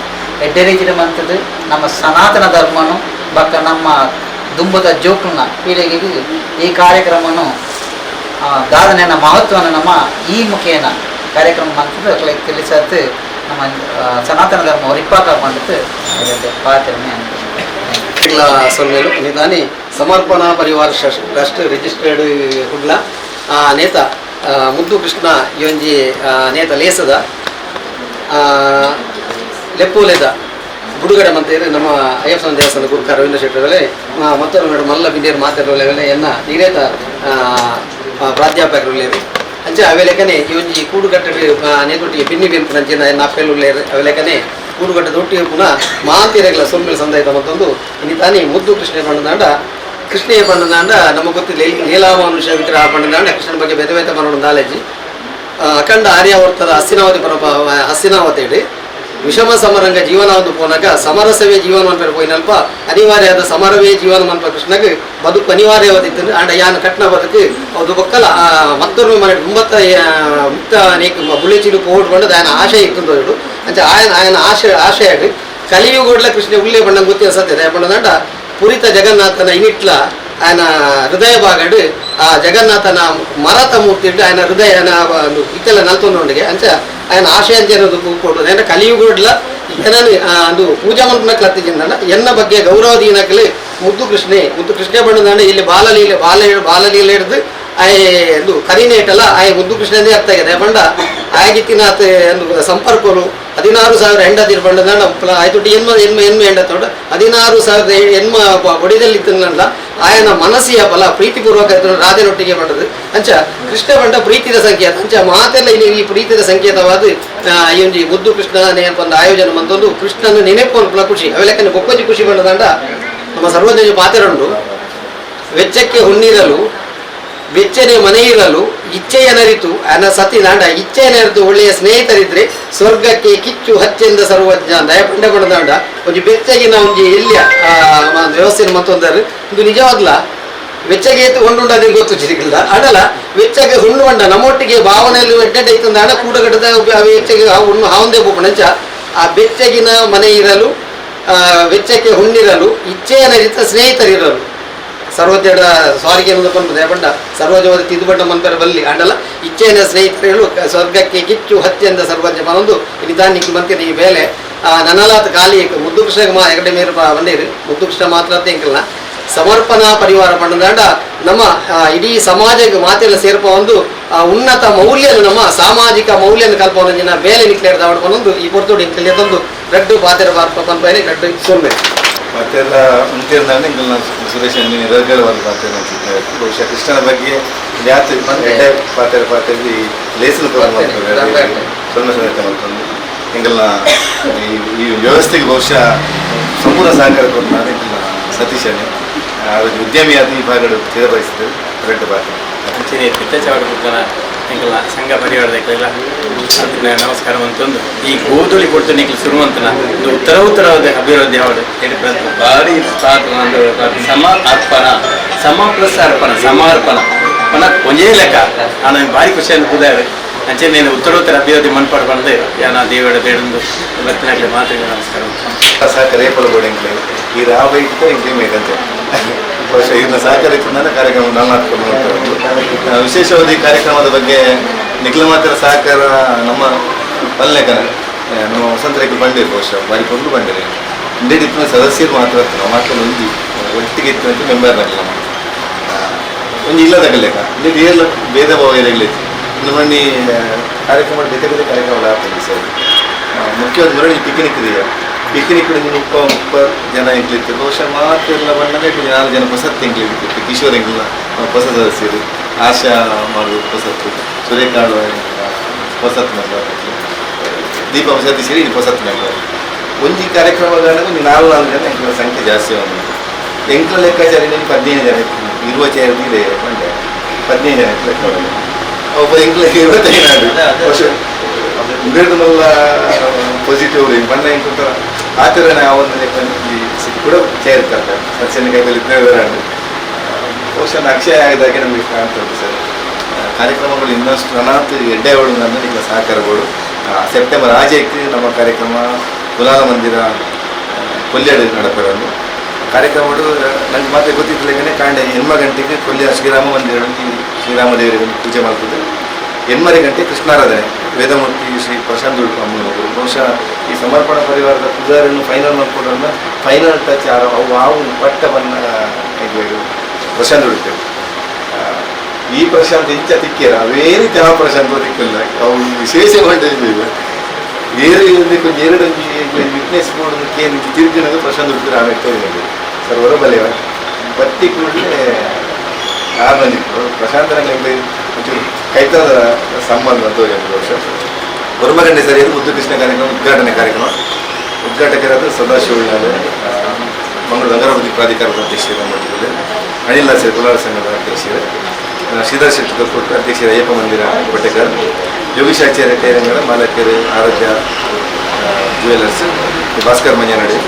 ಎಡ್ಡೆ ರೀತಿಯ ಮಂತದ್ದು ನಮ್ಮ ಸನಾತನ ಧರ್ಮನು ಬಕ್ಕ ನಮ್ಮ ದುಂಬದ ಜೋಕ್ಲನ ಪೀಳಿಗೆಗೆ ಈ ಕಾರ್ಯಕ್ರಮನು ದಾದನೆಯ ಮಹತ್ವನ ನಮ್ಮ ಈ ಮುಖೇನ ಕಾರ್ಯಕ್ರಮ ಮಂತದ್ದು ಅಕ್ಲೆ ತಿಳಿಸತ್ತು ನಮ್ಮ ಸನಾತನ ಧರ್ಮ ಒರಿಪಾಕ ಪಂಡಿತು ಪಾತ್ರನೇ ಸೊಲ್ಮೆಲು ನಿದಾನಿ ಸಮರ್ಪಣಾ ಪರಿವಾರ ಟ್ರಸ್ಟ್ ರಿಜಿಸ್ಟರ್ಡ್ ಕುಡ್ಲ ನೇತ ಮುದ್ದು ಕೃಷ್ಣ ಇವೊಂಜಿ ನೇತ ಲೇಸದ ಲೆಪ್ಪುಲೇದ ಬುಡುಗಡೆ ಮಂತೇರು ನಮ್ಮ ಅಯ್ಯಪ್ಪನ ದೇವಸ್ಥಾನ ಗುರುಕ ರವೀಂದ್ರ ಶೆಟ್ಟರಲ್ಲೇ ಮತ್ತೊಂದು ಮಲ್ಲ ಬಿಂದಿಯರು ಮಾತಾಡೋಲೆ ಎನ್ನ ನೀರೇತ ಪ್ರಾಧ್ಯಾಪಕರು ಅಂಚೆ ಅವೆಲೆಕನೆ ಇವೊಂಜಿ ಕೂಡುಗಟ್ಟೆ ನೇತೊಟ್ಟಿಗೆ ಬಿನ್ನಿ ಬೆನ್ಪುನಂಚಿನ ಎನ್ನ ಅಪ್ಪೆಲುಲ್ಲೇರು ಅವೆಲೆಕನೆ ಕೂಡುಗಟ್ಟೆ ದೊಟ್ಟಿಗೆ ಪುನಃ ಮಾತಿರಗಲ ಸೊಮ್ಮೆಲ್ ಸಂದಾಯಿತ ಮತ್ತೊಂದು ಇನ್ನಿತಾನಿ ಮುದ್ದು ಕೃಷ್ಣ ಬಣ್ಣದಾಂಡ ಕೃಷ್ಣೆಯ ಬಣ್ಣದಾಂಡ ನಮಗೆ ಗೊತ್ತಿಲ್ಲ ಲೀಲಾಮಾನುಷ ವಿಗ್ರಹ ಬಣ್ಣದಾಂಡ ಕೃಷ್ಣನ ಬಗ್ಗೆ ಬೇತೆ ಬೇತೆ ಬರೋಣ ನಾಲೆಜ್ ಅಖಂಡ ಆರ್ಯಾವರ್ತದ ಹಸ್ತಿನಾವತಿ ಪರಪ ಹಸ್ತಿನಾವತಿ ವಿಷಮ ಸಮರಂಗ ಜೀವನ ಒಂದು ಪೋನಕ ಸಮರಸವೇ ಜೀವನ ಮನ್ಪೆರ್ ಪೋಯಿನಲ್ಪ ಅನಿವಾರ್ಯವಾದ ಸಮರವೇ ಜೀವನ ಮನ್ಪ ಕೃಷ್ಣಗ್ ಬದುಕು ಅನಿವಾರ್ಯವಾದಿತ್ತು ಆಂಡ ಯಾನ್ ಕಟ್ನ ಬದುಕು ಅದು ಬೊಕ್ಕಲ ಮತ್ತೊರ್ಮೆ ಮನೆ ಒಂಬತ್ತ ಮುಕ್ತ ನೇಕ್ ಬುಳೆಚಿಲು ಪೋಡ್ ಬಂಡದ ಆಯನ ಆಶೆ ಇತ್ತು ಅಂಚ ಆಯನ ಆಯನ ಆಶೆ ಆಶಯ ಕಲಿಯುಗೋಡ್ಲ ಕೃಷ್ಣ ಉಳ್ಳೆ ಬಣ್ಣ ಗೊತ್ತಿನ ಸತ್ಯ ಬಣ್ಣದಂಡ ಪುರಿತ ಜಗನ್ನಾಥನ ಇನಿಟ್ಲ ఆయన ಹೃದಯ ಭಾಗಡ್ ಆ ಜಗನ್ನಾಥನ ಮರತ ಮೂರ್ತಿ ಇಟ್ಟು ఆయన ಹೃದಯನ ಇತ್ತೆಲ್ಲ ನಲ್ತೊಂದುಂಡಿಗೆ ಅಂಚ ఆయన ಆಶಯ ಅಂಚ ಕೊಡು ಅಂದ್ರೆ ಕಲಿಯುಗಡ್ಲ ಏನನು ಅದು ಪೂಜಾ ಮಂತ್ರನ ಕ್ಲತ್ತಿಜಿಂದ ಎನ್ನ ಬಗ್ಗೆ ಗೌರವದೀನಕಲಿ ಮುದ್ದು ಕೃಷ್ಣೆ ಮುದ್ದು ಕೃಷ್ಣ ಬಣ್ಣದಾಂಡ ಇಲ್ಲಿ ಬಾಲಲೀಲೆ ಬಾಲ ಬಾಲಲೀಲೆ ಹಿಡಿದು ಆಯ್ ಎಂದು ಕರಿನೇಟಲ್ಲ ಆಯ್ ಮುದ್ದು ಕೃಷ್ಣನೇ ಅರ್ಥ ಆಗಿದೆ ಬಂಡ ಆಯಗಿತ್ತಿನಾಥ ಎಂದು ಸಂಪರ್ಕರು 16,000 ಹೆಂಡತಿರು ಬಂಡದಾಂಡ ಆಯ್ತು ಎನ್ಮ ಎನ್ಮ ಎನ್ಮ ಹೆಂಡತೋಡ 16,000 ಎನ್ಮ ಒಡಿದಲ್ಲಿ ತಿನ್ನಲ್ಲ ಆಯನ ಮನಸ್ಸಿಯ ಬಲ ಪ್ರೀತಿಪೂರ್ವಕ ರಾಧೆನೊಟ್ಟಿಗೆ ಬಂಡದು ಅಂಚ ಕೃಷ್ಣ ಬಂಡ ಪ್ರೀತಿದ ಸಂಕೇತ ಅಂಚ ಮಾತೆಲ್ಲ ಇಲ್ಲಿ ಈ ಪ್ರೀತಿದ ಸಂಕೇತವಾದ ಈ ಒಂಜಿ ಮುದ್ದು ಕೃಷ್ಣ ಒಂದು ಆಯೋಜನೆ ಮಂತೊಂದು ಕೃಷ್ಣನ ನೆನೆಪು ಅನ್ಪುನ ಖುಷಿ ಅವೆಲ್ಲಕ್ಕನೆ ಬೊಕ್ಕೊಂಜಿ ಖುಷಿ ಬಂಡದಾಂಡ ನಮ್ಮ ಸರ್ವಜ್ಞ ಪಾತೆರುಂಡು ವೆಚ್ಚಕ್ಕೆ ಹುಣ್ಣಿರಲು ಬೆಚ್ಚನೆ ಮನೆ ಇರಲು ಇಚ್ಛೆಯ ನರಿತು ಅನ ಸತಿ ನಾಂಡ ಇಚ್ಛೆಯ ನರಿತು ಒಳ್ಳೆಯ ಸ್ನೇಹಿತರಿದ್ರೆ ಸ್ವರ್ಗಕ್ಕೆ ಕಿಚ್ಚು ಹಚ್ಚೆಂದ ಸರ್ವಜ್ಞ ದಯ ಪಂಡ ಪಡದಾಂಡ ಒಂಜಿ ಬೆಚ್ಚಗಿನ ಒಂಜಿ ಎಲ್ಲಿಯ ವ್ಯವಸ್ಥೆ ಮತ್ತೊಂದರು ಇದು ನಿಜವಾಗ್ಲ ವೆಚ್ಚಗೆ ಹೊಂಡುಂಡ ಅದೇ ಗೊತ್ತು ಚಿರಿಗಿಲ್ಲ ಅಡಲ ವೆಚ್ಚಗೆ ಹುಣ್ಣು ಬಂಡ ನಮ್ಮೊಟ್ಟಿಗೆ ಭಾವನೆಯಲ್ಲಿ ಎಡ್ಡೆಡ್ಡೆ ಇತ್ತಂದ ಕೂಡಗಟ್ಟದ ವೆಚ್ಚಗೆ ಹುಣ್ಣು ಹಾವಂದೇ ಪೋಪಣಂಚ ಆ ಬೆಚ್ಚಗಿನ ಮನೆ ಇರಲು ವೆಚ್ಚಕ್ಕೆ ಹುಣ್ಣಿರಲು ಇಚ್ಛೆಯ ನರಿತ ಸ್ನೇಹಿತರಿರಲು ಸರ್ವಜ್ಞ ಸ್ವಾರಿಗೆ ಪನ್ಪುದೆ ಬಂಡ ಸರ್ವಜವಾದ ತಿದ್ದುಬಂಡ ಮನ್ಪೆರ ಬಲ್ಲಿ ಅಂಡಲ ಇಚ್ಛೆಯ ಸ್ನೇಹಿತರು ಸ್ವರ್ಗಕ್ಕೆ ಕಿಚ್ಚು ಹತ್ಯೆಂದ ಸರ್ವಜ್ಞ ಮನೊಂದು ನಿಧಾನಿಕ್ ಮಂತಿನ ಈ ಬೇಲೆ ನನ್ನಲಾತ ಖಾಲಿ ಮುದ್ದು ಕೃಷ್ಣ ಮಾ ಎಗಡೆ ಮೇರು ಬಂಡೇರು ಮುದ್ದು ಕೃಷ್ಣ ಮಾತ್ರ ಎಂಕಲ್ನ ಸಮರ್ಪಣಾ ಪರಿವಾರ ಬಂಡದಾಂಡ ನಮ್ಮ ಇಡೀ ಸಮಾಜಕ್ಕೆ ಮಾತೆಲ್ಲ ಸೇರ್ಪ ಒಂದು ಉನ್ನತ ಮೌಲ್ಯನ ನಮ್ಮ ಸಾಮಾಜಿಕ ಮೌಲ್ಯನ ಕಲ್ಪವನ್ನ ಬೇಲೆ ನಿಕ್ಲೇರ್ದ ಅವಡ್ಕೊಂಡೊಂದು ಈ ಪೊರ್ತುಡು ಇಂಕಲ್ ರಡ್ಡು ಪಾತೆರ ಪನ್ಪೈನೆ ರಡ್ಡು ಸೊಲ್ಮೆ ಮತ್ತೆಲ್ಲ ಮುಂಚೆಂದಾನೆ ಸುರೇಶ್ ನಿರರ್ಗಳವಾದ ಪಾತ್ರ ಬಹುಶಃ ಕೃಷ್ಣನ ಬಗ್ಗೆ ಜಾತಿ ಎಡ್ಡೆ ಪಾತ್ರ ಪಾತ್ರ ಈ ಲೇಸಲು ಸೊನ್ನೆ ಸಮೇತ ಮತ್ತೊಂದು ಎಂಗಲ್ನ ಈ ವ್ಯವಸ್ಥೆಗೆ ಬಹುಶಃ ಸಂಪೂರ್ಣ ಸಹಕಾರ ಕೊಟ್ಟು ನಾನು ಸತೀಶನೇ ಉದ್ಯಮಿಯಾದ ಈ ಭಾಗಗಳು ಸ್ಥಿರಪಡಿಸಿದರು ರೆಡ್ಡು ಪಾತ್ರ ಅಂಚನೆ ಪಿತ್ತಚಾವಡ ಮುಖನ ಎಂಕಲ್ನ ಸಂಘ ಪರಿವಾರದಕ್ಕೆಲ್ಲ ಅದನ್ನ ನಮಸ್ಕಾರ ಅಂತಂದು ಈ ಗೋಧುಳಿ ಕೊಡ್ತು ನಿಕ್ಲು ಶುರುವಂತನ ಒಂದು ಉತ್ತರ ಉತ್ತರವಾದ ಅಭಿವೃದ್ಧಿ ಅವಡು ಹೇಳಿ ಭಾರಿ ಸಮ ಅರ್ಪಣ ಸಮ ಪ್ಲಸ್ ಅರ್ಪಣ ಸಮರ್ಪಣ ಪಣ ಒಂಜೇ ಲೆಕ್ಕ ನಾನು ಭಾರಿ ಖುಷಿಯನ್ನು ಕೂದಾರೆ ಅಂಚೆ ನೀನು ಉತ್ತರೋತ್ತರ ಅಭಿವೃದ್ಧಿ ಮನ್ಪಾಡು ಬಂದೆ ಯಾನ ದೇವಡ ಬೇಡಂದು ಭಕ್ತನಾಗಲಿ ಮಾತ್ರ ನಮಸ್ಕಾರ. ಸಹಕಾರ ಏಪಲ ಬೋರ್ಡ್ ಈ ರಾಬೈಟ್ ಇಂಪ್ಲಿಮೆಂಟ್ ಅಂತೆ ಬಹುಶಃ ಇದನ್ನ ಸಹಕಾರ ಇತ್ತು ಕಾರ್ಯಕ್ರಮ ನಾನು ವಿಶೇಷವಾದ ಈ ಕಾರ್ಯಕ್ರಮದ ಬಗ್ಗೆ ನಿಖಿಲ ಮಾತ್ರ ಸಹಕಾರ ನಮ್ಮ ಪಲ್ಲೆಕನ ನಮ್ಮ ವಸಂತರೇಖೆ ಬಂದಿರು ಬಹುಶಃ ಬಾರಿ ಕೊಂಡು ಬಂದಿರಿ ಇಂಡಿಯನ್ ಇತ್ತು ಸದಸ್ಯರು ಮಾತ್ರ ನಾವು ಮಾತ್ರ ಒಂಜಿ ಒಟ್ಟಿಗೆ ಇತ್ತು ಅಂತ ಮೆಂಬರ್ ಆಗಲ್ಲ ನಮ್ಮ ಒಂಜಿ ಇಲ್ಲದ ಲೆಕ್ಕ ಇಂಡಿಯನ್ ಏರ್ಲ ಭೇದ ಭಾವ ಇರಲಿತ್ತು ಇನ್ನು ಮೊನ್ನೆ ಕಾರ್ಯಕ್ರಮ ಬೇರೆ ಬೇರೆ ಕಾರ್ಯಕ್ರಮ ಆಗ್ತದೆ ಸರ್. ಮುಖ್ಯವಾದ ಮುರಳಿ ಪಿಕ್ನಿಕ್ ಇದೆಯಾ ಪಿಕ್ನಿಕ್ ಮುಪ್ಪ ಮುಪ್ಪ ಜನ ಎಂಕ್ಲಿತ್ತು ಬಹುಶಃ ಮಾತ್ರ ಎಲ್ಲ ಬಣ್ಣನೇ 4 ಜನ ಹೊಸತ್ತು ಎಂಕ್ಲಿತ್ತು ಕಿಶೋರ್ ಎಂಕ್ಲ ಹೊಸ ಸದಸ್ಯರು ಆಶಾ ಮಾಡುದು ಹೊಸತ್ತು ಸೂರ್ಯಕಾಳು ಹೊಸತ್ತು ಮೆಂಬರ್ ದೀಪ ಸತೀಶ್ ಇದು ಹೊಸತ್ತು ಮೆಂಬರ್ ಒಂಜಿ ಕಾರ್ಯಕ್ರಮಗಳ ಒಂದು 4 ಜನ ಎಂಕ್ಲ ಸಂಖ್ಯೆ ಜಾಸ್ತಿ ಒಂದು ಎಂಕ್ಲ ಲೆಕ್ಕಾಚಾರ 15 ಜನ ಇರುವ ಚೇರ್ ಇದೆ ಬಂಡೆ 15 ಜನ ಲೆಕ್ಕ ಒಬ್ಬ ಎಂಕ್ಲ 25 ಬಹುಶಃ ಮಲ್ಲ ಪಾಸಿಟಿವ್ ಬಣ್ಣ ಎಂಕುಂತಾರ ಆ ಥರ ನಾವು ಒಂದು ಕೂಡ ಚೇರ್ ಕರ್ತಾರೆ ಸತ್ಯನ ಕೈಯಲ್ಲಿ ಇದ್ದೇವೆ. ಬಹುಶಃ ಅಕ್ಷಯ ಆಗಿದಾಗೆ ನಮಗೆ ಕಾಣ್ತದೆ ಸರ್. ಕಾರ್ಯಕ್ರಮಗಳು ಇನ್ನಷ್ಟು ಅನಾಥ ಎಡ್ಡೆಗಳು ನನ್ನ ಈಗ ಸಹಕಾರಗಳು. ಸೆಪ್ಟೆಂಬರ್ ಆಜೆಕ್ಕೆ ನಮ್ಮ ಕಾರ್ಯಕ್ರಮ ಕುಲಾಲ ಮಂದಿರ ಕೊಲ್ಯಾಡು ನಡಪರನ್ನು ಕಾರ್ಯಕ್ರಮಗಳು ನನಗೆ ಮಾತ್ರ ಗೊತ್ತಿದ್ದಲೇನೆ ಕಾಂಡೆ 8 ಗಂಟೆಗೆ ಕೊಲ್ಯ ಶ್ರೀರಾಮ ಮಂದಿರ ಶ್ರೀರಾಮ ದೇವರಿಗೆ ಪೂಜೆ ಮಾಡ್ತದೆ. 8 ಗಂಟೆ ಕೃಷ್ಣಾರಾಧನೆ ವೇದಮೂರ್ತಿ ಶ್ರೀ ಪ್ರಶಾಂತ್ ಉಡುಪ ಅಮ್ಮನವರು. ಬಹುಶಃ ಈ ಸಮರ್ಪಣಾ ಪರಿವಾರದ ಪೂಜಾರಿಯನ್ನು ಫೈನಲ್ ಮಾಡಿಕೊಂಡ್ರನ್ನ ಫೈನಲ್ ಟಚ್ ಯಾರು ಅವು ಆವು ಪಟ್ಟವನ್ನು ಇದು ಪ್ರಶಾಂತ್ ಉಡುಪೆ. ಈ ಪ್ರಶಾಂತ್ ಇಂಚ ತಿಕ್ಕಿರ ಅವೇ ರೀತಿ ಆ ಪ್ರಶಾಂತ್ ತಿಕ್ಕಿಲ್ಲ, ಅವು ವಿಶೇಷಗೊಂಡಿದ್ದೀವಿ. ಬೇರೆ ಎರಡು ವಿಟ್ನೆಸ್ ಬೋರ್ಡ್ ಕೇಳಿ ತಿರುಗಿನದು ಪ್ರಶಾಂತ್ ಉಡುಪಿ ರಾಮೇಶ್ವರ ಸರ್ ಹೊರಬಲೆಯ ಬತ್ತಿ ಕೂಡಲೇ ಆರು ಪ್ರಶಾಂತನ ಒಂಚೂರು ಕೈತಾದ ಸಂಬಂಧ ಅಂತ ಬಹುಶಃ. 9 ಗಂಟೆ ಸರಿಯಾದ ಮುದ್ದು ಕೃಷ್ಣ ಕಾರ್ಯಕ್ರಮ ಉದ್ಘಾಟನೆ ಕಾರ್ಯಕ್ರಮ. ಉದ್ಘಾಟಕರಾದ ಸದಾಶಿವ ಮಂಗಳೂರು ನಗರಾಭಿವೃದ್ಧಿ ಪ್ರಾಧಿಕಾರದ ಅಧ್ಯಕ್ಷರು ಮಾಡಿದ್ದಾರೆ, ಅನಿಲ್ ಆಚಾರ್ಯ ಕುಲಾರ ಸಂಘದ ಅಧ್ಯಕ್ಷರು, ಶ್ರೀಧರ್ ಶೆಟ್ಟಿ ಕೊಟ್ಟು ಅಧ್ಯಕ್ಷರು ಅಯ್ಯಪ್ಪ ಮಂದಿರ ಬಟ್ಟೆಕರ್, ಯೋಗೀಶ್ ಆಚಾರ್ಯ ಕೈರಂಗಡ ಮಾಲಕರು ಆರೋಗ್ಯ ಜ್ಯುವೆಲರ್ಸ್, ಭಾಸ್ಕರ್ ಮಂಜನಡಿ,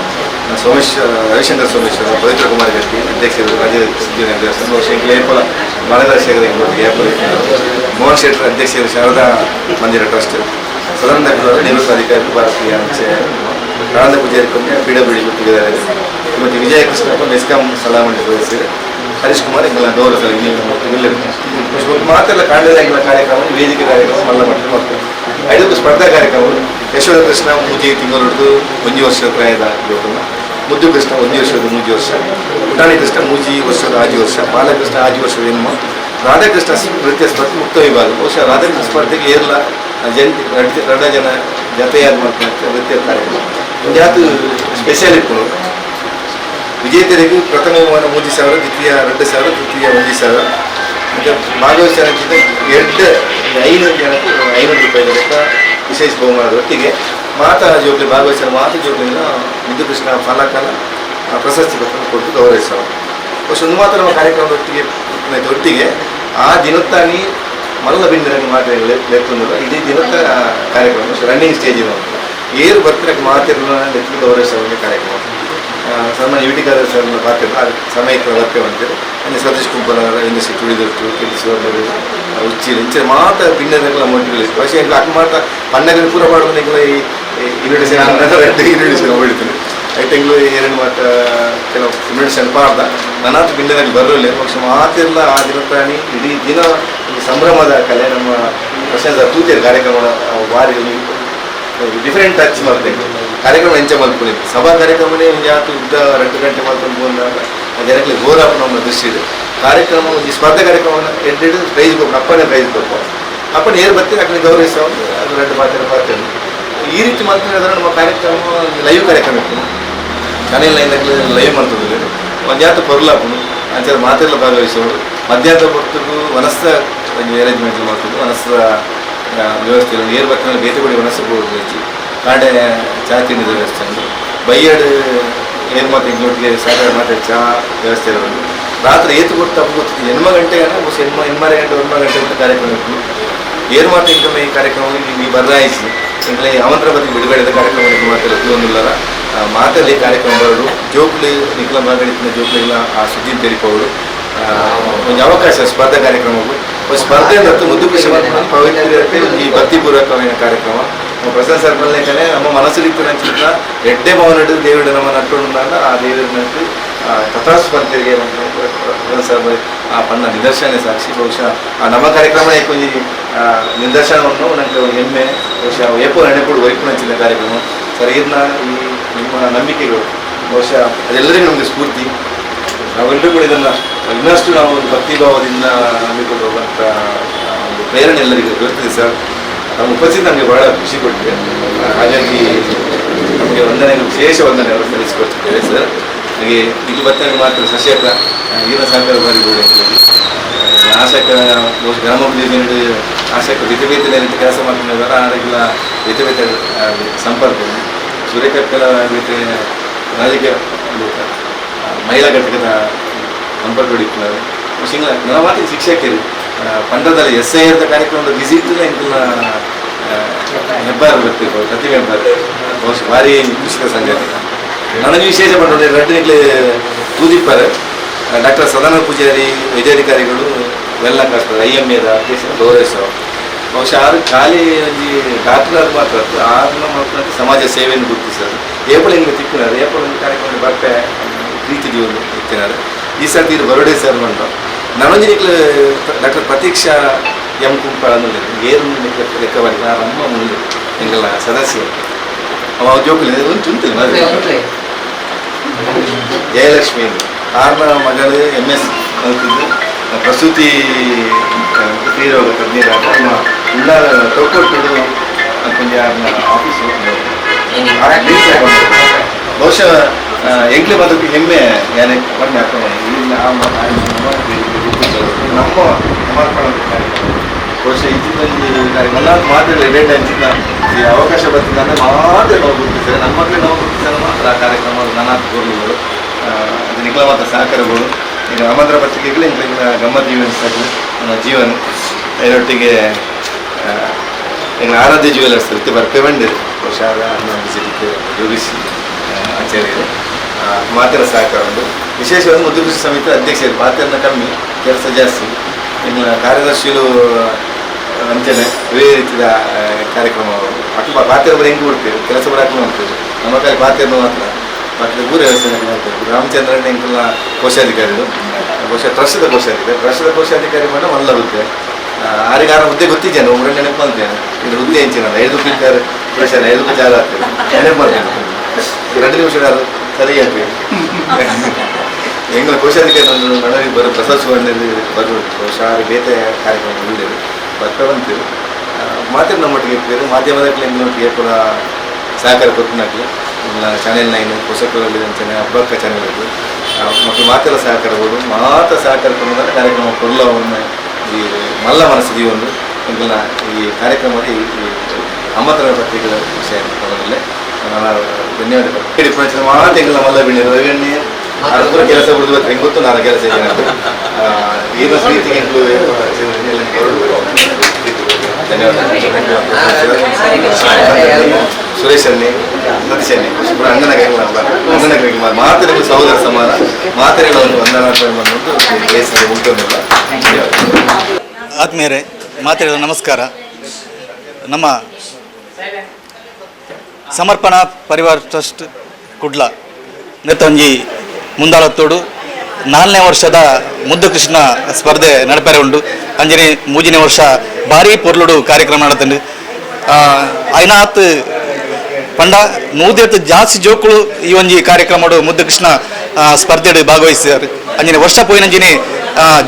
ಸೋಮೇಶ್ವರ ರವಿಶಂಕರ್ ಸೋಮೇಶ್ವರ, ಪವಿತ್ರ ಕುಮಾರ್ ಗಟ್ಟಿ ಅಧ್ಯಕ್ಷರು ರಾಜ್ಯ ಏಪಲ ಮಾರ್ಗದರ್ಶಕರ ಏಪಲ್ ಮೋಹನ್ ಶೆಟ್ಟರ್ ಅಧ್ಯಕ್ಷರು ಶಾರದಾ ಮಂದಿರ ಟ್ರಸ್ಟ್, ಸದಾನಂದ ಕುಲಾರ ನಿವೃತ್ತ ಅಧಿಕಾರಿಗಳು ಭಾರತೀಯ ಅಂಚೆ, ಆನಂದ ಪೂಜಾರಿ ಕೊಂಡೆ ಪಿ ಡಬ್ಲ್ಯೂ ಡಿ ಗುತ್ತಿಗೆದಾರರು, ಮತ್ತು ವಿಜಯ ಕೃಷ್ಣಪ್ಪ ಮೆಸ್ಕಾಂ ಸಲಹಾ ಮಂಡಳಿ ಸದಸ್ಯರು, ಹರೀಶ್ ಕುಮಾರ್ ಎಂಗೆಲ್ಲ ಗೌರವ ಮಾತೆಲ್ಲ ಕಾಂಡದ ಕಾರ್ಯಕ್ರಮ ವೇದಿಕೆ ಕಾರ್ಯಕ್ರಮ ಮಲ್ಲ ಮಟ್ಟ ಮಾಡ್ತಾರೆ. ಐದಕ್ಕೂ ಸ್ಪರ್ಧಾ ಕಾರ್ಯಕ್ರಮಗಳು ಯಶೋಧ ಕೃಷ್ಣ ಮೂಜಿ ತಿಂಗಳು 1 ವರ್ಷದ ಪ್ರಾಯದ ಜೋಕನ್ನ, ಮುದ್ದು ಕೃಷ್ಣ 1 ವರ್ಷದ 3 ವರ್ಷ, ಪುಟಾಣಿ ಕೃಷ್ಣ 3 ವರ್ಷದ 5 ವರ್ಷ, ಬಾಲಕೃಷ್ಣ 5 ವರ್ಷದ ಹೆಣ್ಮ, ರಾಧಾಕೃಷ್ಣ ನೃತ್ಯ ಸ್ಪರ್ಧೆ ಮುಕ್ತ ವಿಭಾಗ. ಬಹುಶಃ ರಾಧಾಕೃಷ್ಣ ಸ್ಪರ್ಧೆಗೆ ಏರ್ಲ ಜಂಟಿ 2 ಜನ ಜತೆಯಾಗಿ ಮಾಡ್ತಾರೆ ನೃತ್ಯ ಕಾರ್ಯಕ್ರಮ. ಒಂದು ಯಾತು ಸ್ಪೆಷಲ್ ಇತ್ತು. ವಿಜೇತರಿಗೆ ಪ್ರಥಮ ಬಹುಮಾನ 3,000, ದ್ವಿತೀಯ 2,000, ತೃತೀಯ 1,000. ಮತ್ತು ಭಾಗವಹಿಸೋಕ್ಕಿಂತ 2 500 ಜನಕ್ಕೆ 500 ರೂಪಾಯಿ ಲೆಕ್ಕ ವಿಶೇಷ ಬಹುಮಾನದ ಒಟ್ಟಿಗೆ ಮಾತಾ ಜೋಗ್ಲಿ ಭಾಗವಹಿಸಿದ ಮಾತು ಜೋಗ್ಲಿನ ಮುದ್ದುಕೃಷ್ಣ ಫಲಕಲ ಪ್ರಶಸ್ತಿ ಪತ್ರ ಕೊಟ್ಟು ಗೌರವಿಸುವ. ಬಹುಶಃ ಒಂದು ಮಾತ್ರ ನಮ್ಮ ಕಾರ್ಯಕ್ರಮದೊಟ್ಟಿಗೆ ಒಟ್ಟಿಗೆ ಆ ದಿನತ್ತಾನಿ ಮಲ್ಲ ಬಿಂದಿರಂಗೆ ಮಾತ್ರ ಲೆಕ್ಕಂದಿಲ್ಲ, ಇಡೀ ದಿನತ್ತ ಕಾರ್ಯಕ್ರಮ ರನ್ನಿಂಗ್ ಸ್ಟೇಜ್ ಏರು ಬರ್ತಿರಕ್ಕೆ ಮಾತಿರಲ್ಲ ಲೆಕ್ಕ ಗೌರವಿಸುವ ಕಾರ್ಯಕ್ರಮ. ಸನ್ಮಾನ್ಯ ವಿಟಿಕಾರ ಸರ್ ಪಾತ್ರ ಆ ಸಮಯಕ್ಕೆ ಬರ್ತೆ ಅಂತಾರೆ. ಅಂದರೆ ಸತೀಶ್ ಕುಂಪಲ ಇಂಡಸ್ಟ್ರಿ ತುಳಿದಟ್ಟು ಕೆಲಸವರು ಉಚ್ಚಿಲು ಇಂಚೆ ಮಾತ ಭಿನ್ನದಗಳ ಮೊಟ್ಟಿಗಳು ಬಹುಶಃ ಎಂಕ್ ಅಕ್ಕ ಮಾತ ಪನ್ನಗನ ಪೂರ ಪಾಡುವ ಈ ಇನ್ವಿಟೇಷನ್ ಎರಡು ಇನ್ವಿಟೇಷನ್ ಹೊಡಿತೀನಿ. ಐಟೆಂಗ್ಲು ಎರಡು ಮಾತ ಕೆಲವು ಇನ್ವಿಟೇಷನ್ ಪಾಡ್ದ ನನ್ನಾತ ಭಿನ್ನದಲ್ಲಿ ಬರಲಿಲ್ಲ. ಬಹುಶಃ ಮಾತೆಲ್ಲ ಆ ದಿನ ಇಡೀ ದಿನ ಈ ಸಂಭ್ರಮದ ಕಲೆ ನಮ್ಮ ಪ್ರಶಾಂತ ತೂತಿಯರ ಕಾರ್ಯಕ್ರಮ ಭಾರಿ ಡಿಫರೆಂಟ್ ಟಚ್ ಮಾಡ್ಬೇಕು ಕಾರ್ಯಕ್ರಮ ಎಂಚ ಮಲ್ಪುನಿ ಸಭಾ ಕಾರ್ಯಕ್ರಮನೇ ಯಾತು ಉದ್ದ 2 ಗಂಟೆ ಮಲ್ಕೊಂಡು ಬಂದಾಗ ಜನಕ್ಕೆ ಘೋರ ನಮ್ಮ ದೃಷ್ಟಿ ಇದೆ. ಕಾರ್ಯಕ್ರಮ ಈ ಸ್ಪರ್ಧೆ ಕಾರ್ಯಕ್ರಮವನ್ನು ಎಡ್ಡೆಡ್ ಪ್ರೈಸ್ ಕೊಟ್ಟು ಅಪ್ಪನೇ ಪ್ರೈಸ್ ಕೊಟ್ಟು ಅಪ್ಪನ ಏರು ಬರ್ತೀರಿ ಅಕ್ಕನ ಗೌರವಿಸೋ ಅದು 2 ಪಾತ್ರ ಪಾತ್ರ ಈ ರೀತಿ ಮಾಡ್ತಾರೆ. ನಮ್ಮ ಕಾರ್ಯಕ್ರಮ ಲೈವ್ ಕಾರ್ಯಕ್ರಮ ಇತ್ತು, ಚಾನೆಲ್ 9 ಲೈವ್ ಮಾಡ್ತದೆ. ಒಂದು ಯಾತು ಪೊರ್ಲಾಪುನು ಅಂಚ ಮಾತೆಲ್ಲ ಭಾಗವಹಿಸೋರು. ಮಧ್ಯಾಹ್ನದ ಹೊತ್ತಿಗೂ ವನಸ್ಸ ಒಂದು ಅರೇಂಜ್ಮೆಂಟ್ ಮಾಡ್ತಿದ್ದು ವನಸ್ಸ ವ್ಯವಸ್ಥೆ ಏರು ಬರ್ತಾನೆ ಬೇತೆಗುಡಿ ವನಸ್ಸು ಬೋರ್ಡ್ ಕಾಂಡೆ ಚಾ ತಿಂಡಿದ ವ್ಯವಸ್ಥೆ ಉಂಟು. ಬೈಯಡ್ ಏರು ಮಾತು ಇಂಗ್ಲೊಟ್ಟಿಗೆ ಸಾಕಾರ ಮಾತೆ ಚಾ ವ್ಯವಸ್ಥೆ ಇರೋದು. ರಾತ್ರಿ ಏತು ಕೊಟ್ಟು ತಪ್ಪು ಗೊತ್ತಿತ್ತು 8 ಗಂಟೆ 8 ಗಂಟೆ 9 ಗಂಟೆ ಅಂತ ಕಾರ್ಯಕ್ರಮ ಇತ್ತು. ಏರು ಮಾತು ಇಂಕಮ ಈ ಕಾರ್ಯಕ್ರಮ ಈ ಬರ್ರಾಯಿಸಿ ಇಂಕಲೆ ಆಮಂತ್ರ ಬದಿಗೆ ಬಿಡುಗಡೆದ ಕಾರ್ಯಕ್ರಮ ಮಾತೆಲ್ಲ ತೂವೊಂದುಲ್ಲರ ಮಾತಲ್ಲಿ ಕಾರ್ಯಕ್ರಮ ಬರೋದು ಜೋಕ್ಲಿ ನಿಖಲ ಮಾಗಡಿತಿನ ಜೋಕ್ಲಿಲ್ಲ ಆ ಸುದ್ದಿ ತೆರಿಪವರು ಒಂದು ಅವಕಾಶ ಸ್ಪರ್ಧಾ ಕಾರ್ಯಕ್ರಮವು ಸ್ಪರ್ಧೆ ಅಂದ್ರೆ ಮುದ್ದು ಕೃಷಿ ಪವಿತ್ರ ಈ ಭಕ್ತಿಪೂರ್ವಕವಾದ ಕಾರ್ಯಕ್ರಮ. ಪ್ರಸಾದ್ ಸರ್ ಮಲ್ಲೇಕನೆ ನಮ್ಮ ಮನಸ್ಸಿಗೆ ನಂಚಿನ ಎಡ್ಡೆ ಭಾವನೆ ದೇವಿಡ ನಮ್ಮ ನಟ್ಟುಂಡಾಗ ಆ ದೇವಿನ ನಟ್ಟು ತಥಾಸ್ಪರ್ಧೆಗೆ ಪ್ರಸಾದ್ ಸರ್ ಆ ಪಣ್ಣ ನಿದರ್ಶನ ಸಾಕ್ಷಿ. ಬಹುಶಃ ಆ ನಮ್ಮ ಕಾರ್ಯಕ್ರಮ ಒಂಜಿ ನಿದರ್ಶನವನ್ನು ನನಗೆ ಹೆಮ್ಮೆ. ಬಹುಶಃ ಏಪೋ ನೆನಪುಡು ಒರಿಪು ನಂಚಿನ ಕಾರ್ಯಕ್ರಮ ಸರ್. ಇರ್ನ ಈ ನಿಮ್ಮ ನಂಬಿಕೆಗಳು ಬಹುಶಃ ಅದೆಲ್ಲರಿಗೂ ನಮಗೆ ಸ್ಫೂರ್ತಿ. ನಾವೆಲ್ಲರೂ ಕೂಡ ಇದನ್ನು ಇನ್ನಷ್ಟು ನಾವು ಒಂದು ಭಕ್ತಿಭಾವದಿಂದ ನಂಬಿಕೊಂಡು ಹೋಗುವಂಥ ಒಂದು ಪ್ರೇರಣೆ ಎಲ್ಲರಿಗೂ ದೊರೆತಿದೆ ಸರ್. ನಮ್ಮ ಉಪಸ್ಥಿತಿ ನಮಗೆ ಬಹಳ ಖುಷಿ ಕೊಟ್ಟಿದೆ. ಹಾಗಾಗಿ ನಮಗೆ ವಂದನೆ, ವಿಶೇಷ ವಂದನೆಯನ್ನು ಸಲ್ಲಿಸಿಕೊಡ್ತಿದ್ದೇವೆ ಸರ್. ಹಾಗೆ ಇಲ್ಲಿ ಬರ್ತಾನೆ ಮಾತ್ರ ಸಸ್ಯಕ ಈರ ಸಹಕಾರ ಬಾರಿ ಗೋಡೆ ಆಶಕ ಬಹುಶಃ ಗ್ರಾಮಾಭಿವೃದ್ಧಿ ಆಶಕ ಬೇತೆ ಬೇತೆ ರೀತಿ ಕೆಲಸ ಮಾಡ್ಕೊಂಡಿದ್ದಾರೆ. ಆರೆಲ್ಲ ಬೇತೆ ಬೇತೆ ಸಂಪರ್ಕ ಸೂರ್ಯಕರ್ಕಲ ಬೇತೆ ರಾಜಕೀಯ ಮಹಿಳಾ ಘಟಕದ ಸಂಪರ್ಕ ಹಿಡಿತಾರೆ. ಸಿಂಗ್ಲ ನನ್ನ ಮಾತಿಗೆ ಶಿಕ್ಷಕರು ಪಂಡದಲ್ಲಿ ಎಸ್ I ಆರ್ದ ಕಾರ್ಯಕ್ರಮದ ವಿಸಿಟ್ ಇಂಕಲ್ನ ಹೆಬ್ಬಾರ್ ಬರ್ತಿರ್ಬೋದು ಪ್ರತಿಮೆ ಹೆಬ್ಬಾರ್ ಬಹುಶಃ ಭಾರಿ ಖುಷಿಯ ಸಂಗತಿ. ನನಗೆ ವಿಶೇಷ ಪಂಡ ರಡ್ಡು ತೂದಿಪ್ಪರ್ ಡಾಕ್ಟರ್ ಸದಾನಂದ ಪೂಜಾರಿ ವೈದ್ಯಾಧಿಕಾರಿಗಳು ವೆಲ್ಲ ಆಸ್ಪತ್ರೆ I M ಎದ ಅಧ್ಯಕ್ಷ ಗೌರವಿಸೋ ಬಹುಶಃ ಆರು ಖಾಲಿ ಒಂಜಿ ಡಾಕ್ಟರ್ ಅದು ಮಾತ್ರ ಆರ್ನ ಮಾತ್ರ ಸಮಾಜ ಸೇವೆಯನ್ನು ಗುರುತಿಸೋದು. ಏಪಲ್ ಹಿಂಗೆ ತಿಕ್ಕಿನಾರು ಏಪಲ್ ಒಂದು ಕಾರ್ಯಕ್ರಮ ಬರ್ಪೆ ಪ್ರೀತಿ ಜೀವನ ಇತ್ತಿನಾರು. ಈ ಸರ್ತಿ ಇದು ಬರೋಡೆ ಸರ್ ಬಂದು ನಾನೊಂಜಿ ಡಾಕ್ಟರ್ ಪ್ರತೀಕ್ಷಾ M Kumpala ಏರು ಲೆಕ್ಕ ಬರಲ್ಲ ನಮ್ಮ ಮುಂದೆ ಎಂಗಲ ಸದಸ್ಯ ಅವ ಜೋಕುಲಿ ಉಂಟು ಜಯಲಕ್ಷ್ಮಿ ಆರ್ನ ಮಗಳು ಎಂ ಎಸ್ ಅಂತಿದ್ದು ಪ್ರಸೂತಿ ಸ್ತ್ರೀರೋಗ ತಜ್ಞರಾದ ನಮ್ಮ ಉಳ್ಳಾಲ ತೊಕ್ಕೊಟ್ಟು ಕೊಂಚ ಆಫೀಸ್ ಬಹುಶಃ ಎಂಕ್ಲೆ ಬದುಕು ಹೆಮ್ಮೆ ಯಾನೆ ಬಣ್ಣ ನಮ್ಮ ಸಮರ್ಪಣೆ ಬಹುಶಃ ಇತ್ತಿನಲ್ಲಿ ನನ್ನ ಮಾತ್ರ ಲೇಟ್ ಅಂಚಿನ ಈ ಅವಕಾಶ ಬರ್ತಿದ್ದ ಮಾತ್ರ ನಾವು ಗುರುತಿಸ್ತಾರೆ ನಮ್ಮ ಮಕ್ಕಳೇ ನಾವು ಗುರುತಿಸ್ತಾರೆ ಮಾತ್ರ ಆ ಕಾರ್ಯಕ್ರಮ ನಾನಾ ಗೋಲುಗಳು ಅದು ನಿಖಲ ಮಾತ್ರ ಸಹಕಾರಗಳು ಈಗ ಆಮಂತ್ರ ಪತ್ರಿಕೆಗಳು ಎಂಕ್ಲೆಗಳ ಗಮ್ಮತ್ ಈವೆಂಟ್ಸ್ ಆಗಲಿ ನನ್ನ ಜೀವನ ಇದರೊಟ್ಟಿಗೆ ಎಂಗ್ಲ ಆರಾಧ್ಯ ಜ್ಯುವೆಲರ್ಸ್ ಇರುತ್ತೆ ಬರ್ಪೆ ಬಹುಶಃ ವಿಸಿಟಿಗೆ ಯೋಗೀಶ್ ಆಚಾರ್ಯರು ಮಾತಿನ ಸಹಕಾರ ಉಂಟು. ವಿಶೇಷವಾಗಿ ಮುದ್ದು ಕೃಷಿ ಸಮಿತಿ ಅಧ್ಯಕ್ಷರು ಮಾತಿನ ಕಮ್ಮಿ ಕೆಲಸ ಜಾಸ್ತಿ ಇನ್ನು ಕಾರ್ಯದರ್ಶಿಗಳು ಅಂಚನೆ ಬೇರೆ ರೀತಿಯ ಕಾರ್ಯಕ್ರಮ ಅಟ್ಟು ಪಾತ್ರೆ ಬರೀ ಹೆಂಗೆ ಕೊಡ್ತೇವೆ ಕೆಲಸ ಬರಾಕ ಮಾಡ್ತೇವೆ ನಮ್ಮ ಕೈ ಪಾತ್ರೆಯನ್ನು ಮಾತ್ರ ಬಾಕಿ ಊರ ವ್ಯವಸ್ಥೆ ಮಾಡ್ತೇವೆ. ರಾಮಚಂದ್ರಣ್ಣ ಎಂಕಲ್ನ ಕೋಶಾಧಿಕಾರಿಗಳು ಬಹುಶಃ ಟ್ರಸ್ಟ್ದ ಕೋಶಾಧಿಕಾರಿ ಟ್ರಸ್ಟ್ದ ಕೋಶಾಧಿಕಾರಿ ಮಾಡ ಮಲ್ಲ ಹುದ್ದೆ ಆರಿಗಾರ ಹುದ್ದೆ ಗೊತ್ತಿದ್ದೇನೆ ಒಬ್ಬರನ್ನ ನೆನಪು ಅಂತೇನೆ ಇದು ಹುದ್ದೆ ಹೆಂಚಿನಲ್ಲ ಐದು ಪಿಕ್ಕಾರ ಪ್ರಶ್ನೆ ಐದು ಜಾಲ ಆಗ್ತದೆ ನೆನಪು ಮಾಡ್ತೇನೆ 2 ನಿಮಿಷ ಸರಿ ಆಗ್ತದೆ. ಎಂಗಳ ಕೋಶಾಧಿಕಾರಿ ನನ್ನ ಬರೋ ಪ್ರಸಾದ್ ಸುವರ್ಣದಲ್ಲಿ ಬರೋ ಬಹುಶಃ ಬೇತೆ ಕಾರ್ಯಕ್ರಮ ಉಳ್ಳೇರು ಬರ್ತಾ ಬಂತೀರು ಮಾತ್ರ ನಮ್ಮೊಟ್ಟಿಗೆ ಇರ್ತೀರು ಮಾಧ್ಯಮದ ಎಂಗಳೊಟ್ಟಿಗೆ ಪೂರ ಸಹಕಾರ ಕೊಟ್ಟನಾಗ್ಲಿ ಇಲ್ಲ ಚಾನೆಲ್ 9 ಪೋಷಕರಲ್ಲಿ ಅಂಚನೆ ಹಬ್ಬಕ್ಕ ಚಾನೆಲ್ ಮಕ್ಕಳು ಮಾತೆಲ್ಲ ಸಹಕಾರಗಳು ಮಾತ್ರ ಸಹಕಾರ ಕೊಡೋದಾದ್ರೆ ಕಾರ್ಯಕ್ರಮ ಕೊಲ್ಲವನ್ನು ಈ ಮಲ್ಲ ಮನಸ್ಸು ಜೀವನ ಎಂಗಳನ್ನ ಈ ಕಾರ್ಯಕ್ರಮದ ಈ ಆಮಂತ್ರಣ ಪತ್ರಿಕೆಗಳ ವಿಷಯ ಕೊಡೋದಲ್ಲೇ ನಾನು ಧನ್ಯವಾದಗಳು. ಮಾತು ಎಂಗಳ ಮಲ್ಲ ಬೀಳಿ ರವಿಯಣ್ಣೆ ಅದ್ರ ಕೆಲಸ ಬಿಡುದು ಹೆಂಗೆ ಗೊತ್ತು ನಾನು ಕೆಲಸ ಏನು ಪ್ರೀತಿಗೆ ಧನ್ಯವಾದ. ಸುರೇಶ್ ಅನ್ನಿ ಸತೀಶ್ ಅನ್ನಿ ಅಣ್ಣನ ಅಣ್ಣನ ಮಾತೆಗಳು ಸಹೋದರ ಸಮಾನ ಮಾತೆಗಳ ಒಂದು ವಂದನಾ ಬಂದು ಉಂಟೊಂದಿಲ್ಲ. ಆತ್ಮೀಯರೇ ಮಾತೆಗಳ ನಮಸ್ಕಾರ. ನಮ್ಮ ಸಮರ್ಪಣಾ ಪರಿವಾರ ಟ್ರಸ್ಟ್ ಕುಡ್ಲ ನೆತ್ತೊಂಜಿ ಮುಂದಾಳತ್ತೋಡು 4ನೇ ವರ್ಷದ ಮುದ್ದು ಕೃಷ್ಣ ಸ್ಪರ್ಧೆ ನಡಪರೆ ಉಂಡು. ಅಂಜನೆ 3ನೇ ವರ್ಷ ಭಾರೀ ಪೊರ್ಲುಡು ಕಾರ್ಯಕ್ರಮ ನಡತಂಡು ಐನಾತ್ ಪಂಡ 100 ಜಾಸ್ತಿ ಜೋಕುಳು ಈ ಒಂಜಿ ಕಾರ್ಯಕ್ರಮಡು ಮುದ್ದು ಕೃಷ್ಣ ಸ್ಪರ್ಧೆಡು ಭಾಗವಹಿಸಿದ್ದಾರೆ. ಅಂಜನೆ ವರ್ಷ ಪೋಯಿನಂಜಿನಿ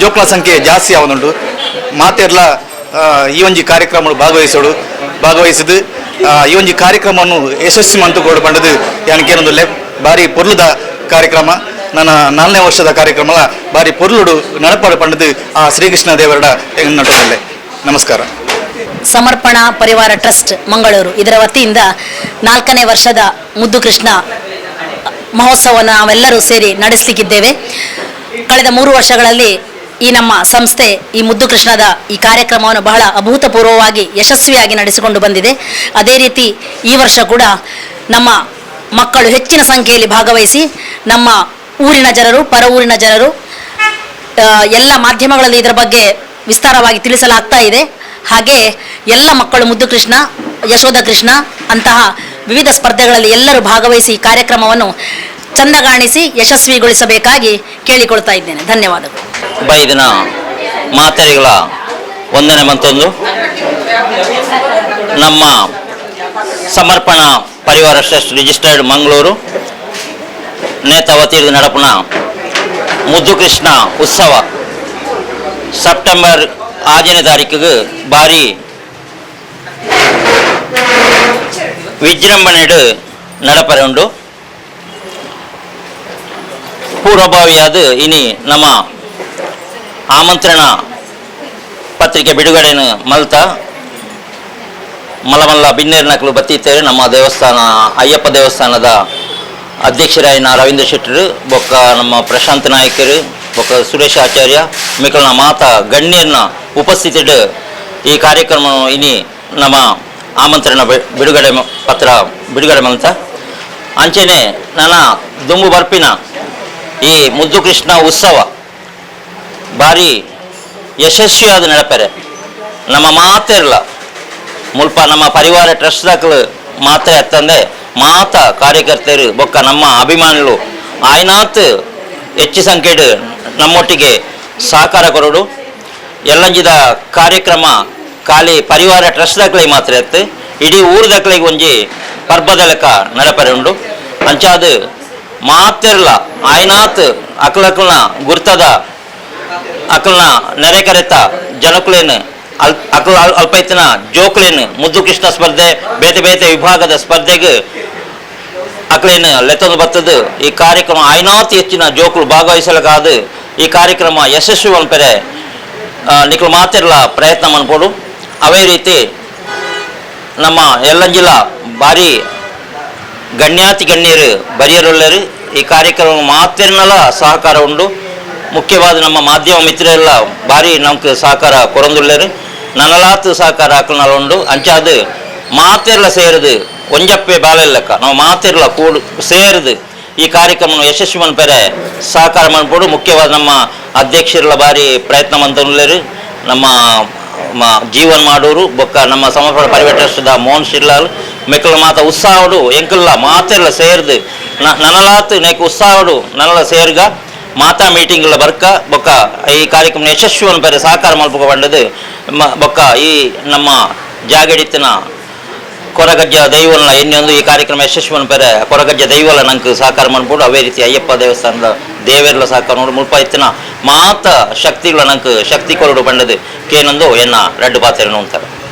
ಜೋಕುಳ ಸಂಖ್ಯೆ ಜಾಸ್ತಿ ಆವನುಂಡು. ಮಾತೆರ್ಲ ಈ ಒಂಜಿ ಕಾರ್ಯಕ್ರಮ ಭಾಗವಹಿಸಿದು ಈ ಒಂಜಿ ಕಾರ್ಯಕ್ರಮವನ್ನು ಯಶಸ್ವಿ ಮಂತುಕೋಡು ಪಂಡದು ಯಾನಕೇನೊಂದು ಭಾರಿ ಪೊರ್ಲುದ ಕಾರ್ಯಕ್ರಮ. ನನ್ನ 4ನೇ ವರ್ಷದ ಕಾರ್ಯಕ್ರಮ ಭಾರಿ ಪೊರ್ಲುಡು ನಡಪಾಡು ಪಂಡದು ಆ ಶ್ರೀಕೃಷ್ಣ ದೇವರಡ ನಟದಲ್ಲೇ ನಮಸ್ಕಾರ. ಸಮರ್ಪಣಾ ಪರಿವಾರ ಟ್ರಸ್ಟ್ ಮಂಗಳೂರು ಇದರ ವತಿಯಿಂದ 4ನೇ ವರ್ಷದ ಮುದ್ದು ಕೃಷ್ಣ ಮಹೋತ್ಸವವನ್ನು ನಾವೆಲ್ಲರೂ ಸೇರಿ ನಡೆಸಲಿಕ್ಕಿದ್ದೇವೆ. ಕಳೆದ 3 ವರ್ಷಗಳಲ್ಲಿ ಈ ನಮ್ಮ ಸಂಸ್ಥೆ ಈ ಮುದ್ದು ಕೃಷ್ಣದ ಈ ಕಾರ್ಯಕ್ರಮವನ್ನು ಬಹಳ ಅಭೂತಪೂರ್ವವಾಗಿ ಯಶಸ್ವಿಯಾಗಿ ನಡೆಸಿಕೊಂಡು ಬಂದಿದೆ. ಅದೇ ರೀತಿ ಈ ವರ್ಷ ಕೂಡ ನಮ್ಮ ಮಕ್ಕಳು ಹೆಚ್ಚಿನ ಸಂಖ್ಯೆಯಲ್ಲಿ ಭಾಗವಹಿಸಿ ನಮ್ಮ ಊರಿನ ಜನರು, ಪರ ಊರಿನ ಜನರು ಎಲ್ಲ ಮಾಧ್ಯಮಗಳಲ್ಲಿ ಇದರ ಬಗ್ಗೆ ವಿಸ್ತಾರವಾಗಿ ತಿಳಿಸಲಾಗ್ತಾ ಇದೆ. ಹಾಗೆ ಎಲ್ಲ ಮಕ್ಕಳು ಮುದ್ದು ಕೃಷ್ಣ, ಯಶೋಧ ಕೃಷ್ಣ ಅಂತಹ ವಿವಿಧ ಸ್ಪರ್ಧೆಗಳಲ್ಲಿ ಎಲ್ಲರೂ ಭಾಗವಹಿಸಿ ಈ ಕಾರ್ಯಕ್ರಮವನ್ನು ಚಂದಗಾಣಿಸಿ ಯಶಸ್ವಿಗೊಳಿಸಬೇಕಾಗಿ ಕೇಳಿಕೊಳ್ತಾ ಇದ್ದೇನೆ. ಧನ್ಯವಾದಗಳು. ಬೈದಿನ ಮಾತೆರೆಗಳ ವಂದನೆ ಮಂತೊಂದು ನಮ್ಮ ಸಮರ್ಪಣಾ ಪರಿವಾರ ಟ್ರಸ್ಟ್ ರಿಜಿಸ್ಟರ್ಡ್ ಮಂಗಳೂರು ನೇತ ವತಿಯಿಂದ ನಡಪುನ ಮುದ್ದು ಕೃಷ್ಣ ಉತ್ಸವ ಸೆಪ್ಟೆಂಬರ್ 6ನೇ ತಾರೀಕಿಗೆ ಭಾರಿ ವಿಜೃಂಭಣೆಡು ನಡಪರೆ ಉಂಡು. ಪೂರ್ವಭಾವಿಯಾದ ಇನಿ ನಮ್ಮ ಆಮಂತ್ರಣ ಪತ್ರಿಕೆ ಬಿಡುಗಡೆಯನ್ನು ಮಲ್ತ ಮಲಮಲ್ಲ ಬಿನ್ನೇರು ನಕಲು ಬತ್ತಿತ್ತೇವೆ. ನಮ್ಮ ದೇವಸ್ಥಾನ ಅಯ್ಯಪ್ಪ ದೇವಸ್ಥಾನದ ಅಧ್ಯಕ್ಷರಾಯಿನ ರವೀಂದ್ರ ಶೆಟ್ಟರು, ಬೊಕ್ಕ ನಮ್ಮ ಪ್ರಶಾಂತ್ ನಾಯಕರು, ಬೊಕ್ಕ ಸುರೇಶ್ ಆಚಾರ್ಯ ಮಿಕಲ್ನ ಮಾತಾ ಗಣ್ಯರನ್ನ ಉಪಸ್ಥಿತಿಡು ಈ ಕಾರ್ಯಕ್ರಮ ಇನಿ ನಮ್ಮ ಆಮಂತ್ರಣ ಬಿಡುಗಡೆ ಪತ್ರ ಬಿಡುಗಡೆ ಮಲ್ತ ಅಂಚೆನೆ ನನ್ನ ದುಂಬು ಬರ್ಪಿನ ಈ ಮುದ್ದು ಕೃಷ್ಣ ಉತ್ಸವ ಭಾರಿ ಯಶಸ್ವಿಯಾದ ನಡಪರೆ. ನಮ್ಮ ಮಾತೆರ್ಲ ಮುಲ್ಪ ನಮ್ಮ ಪರಿವಾರ ಟ್ರಸ್ಟ್ ದಾಖಲು ಮಾತ್ರ ಅತ್ತಂದೆ ಮಾತ ಕಾರ್ಯಕರ್ತರು ಬೊಕ್ಕ ನಮ್ಮ ಅಭಿಮಾನಿಗಳು ಆಯ್ನಾತ್ ಹೆಚ್ಚು ಸಂಖ್ಯೆಡು ನಮ್ಮೊಟ್ಟಿಗೆ ಸಹಕಾರ ಕೊರಡು. ಎಲ್ಲಂಜಿದ ಕಾರ್ಯಕ್ರಮ ಖಾಲಿ ಪರಿವಾರ ಟ್ರಸ್ಟ್ ದಾಖಲೆ ಮಾತ್ರ ಇತ್ತು, ಇಡೀ ಊರು ದಾಖಲೆಗೆ ಒಂಜಿ ಪರ್ಬದ ಲೆಕ್ಕ ನಡಪರೆ ಉಂಡು. ಅಂಚಾದ್ ಮಾತೆರ್ಲ ಆಯ್ನಾತ್ ಅಕ್ಲಕ್ಲನ ಗುರ್ತದ ಅಕ್ಲನ ನೆರೆ ಕರೆತ ಜನಕುಲೇನು ಅಲ್ ಅಕ್ಲ ಅಲ್ಪ ಇತ್ತಿನ ಜೋಕುಲೇನು ಮುದ್ದು ಕೃಷ್ಣ ಸ್ಪರ್ಧೆ ಬೇತೆ ಬೇತೆ ವಿಭಾಗದ ಸ್ಪರ್ಧೆಗೆ ಅಕ್ಲೇನು ಲೆತ್ತೊಂದು ಬರ್ತದೆ. ಈ ಕಾರ್ಯಕ್ರಮ ಆಯ್ನಾತ್ ಹೆಚ್ಚಿನ ಜೋಕುಲು ಭಾಗವಹಿಸಲಕ್ಕಾದ ಈ ಕಾರ್ಯಕ್ರಮ ಯಶಸ್ವಿ ಪೆರೆ ನಿಕ್ಲು ಮಾತಿರಲ ಪ್ರಯತ್ನ ಮನ್ಪೊಡು. ಅವೇ ರೀತಿ ನಮ್ಮ ಎಲ್ಲಂಜಿಲ ಭಾರಿ ಗಣ್ಯಾತಿ ಗಣ್ಯರು ಬರಿಯರುಳ್ಳರು. ಈ ಕಾರ್ಯಕ್ರಮ ಮಾತಿರ್ನಲ ಸಹಕಾರ ಉಂಡು. ಮುಖ್ಯವಾದ ನಮ್ಮ ಮಾಧ್ಯಮ ಮಿತ್ರರೆಲ್ಲ ಭಾರಿ ನಮ್ಗೆ ಸಹಕಾರ ಕೊರೊಂದುಳ್ಳರು, ನನಲಾತು ಸಹಕಾರ ಹಾಕಲ್ನಲ ಉಂಡು. ಅಂಚಾದ್ ಮಾತೆರ್ಲ ಸೇರಿದು ಒಂಜಪ್ಪೆ ಬಾಲೆಲ್ಲಕ್ಕ ನಾವು ಮಾತೆರ್ಲ ಕೂಡು ಸೇರಿದು ಈ ಕಾರ್ಯಕ್ರಮ ಯಶಸ್ವಿ ಮನ್ಪೆರೆ ಸಹಕಾರ ಮನ್ಪೊಡು. ಮುಖ್ಯವಾದ ನಮ್ಮ ಅಧ್ಯಕ್ಷರೆಲ್ಲ ಭಾರಿ ಪ್ರಯತ್ನ ಮಂತುಲ್ಲೆರ್. ನಮ್ಮ ಜೀವನ್ ಮಾಡೋರು ಬೊಕ್ಕ ನಮ್ಮ ಸಮರ್ಪಣ ಪರಿವಾರ ಟ್ರಸ್ಟ್ದ ಮೋಹನ್ ಶಿರ್ಲಾಲ್ ಮೆಕ್ಕಲ ಮಾತ ಉತ್ಸಾಹಡು ಎಂಕಲ್ಲ ಮಾತೆಲ್ಲ ಸೇರ್ದು ನನಲಾತ್ ನೆಕ್ ಉತ್ಸಾಹಡು ನನಲ ಸೇರ್ಗ ಮಾತಾ ಮೀಟಿಂಗ್ಲ ಬರ್ಕ ಬೊಕ್ಕ ಈ ಕಾರ್ಯಕ್ರಮ ಯಶಸ್ವಿ ಪೆರೆ ಸಹಕಾರ ಮಲ್ಪಕ ಪಂಡದು ಬೊಕ್ಕ ಈ ನಮ್ಮ ಜಾಗಡಿತ್ತಿನ ಕೊರಗಜ್ಜ ದೈವನ ಎನ್ನೊಂದು ಈ ಕಾರ್ಯಕ್ರಮ ಯಶಸ್ವಿ ಪೆರೆ ಕೊರಗಜ್ಜ ದೈವಲ ನಂಗೆ ಸಹಕಾರ ಮನ್ಪೊಡು. ಅವೇ ರೀತಿ ಅಯ್ಯಪ್ಪ ದೇವಸ್ಥಾನದ ದೇವೆರ್ಲ ಸಹಕಾರ ನೋಡು ಮುಲ್ಪ ಇತ್ತಿನ ಮಾತ ಶಕ್ತಿಗಳ ನಂಗೆ ಶಕ್ತಿ ಕೊರಡು ಬಂಡದು ಕೇನೊಂದು ಎನ್ನ ರಡ್ಡು ಪಾತ್ರೆ ಅಂತಾರೆ.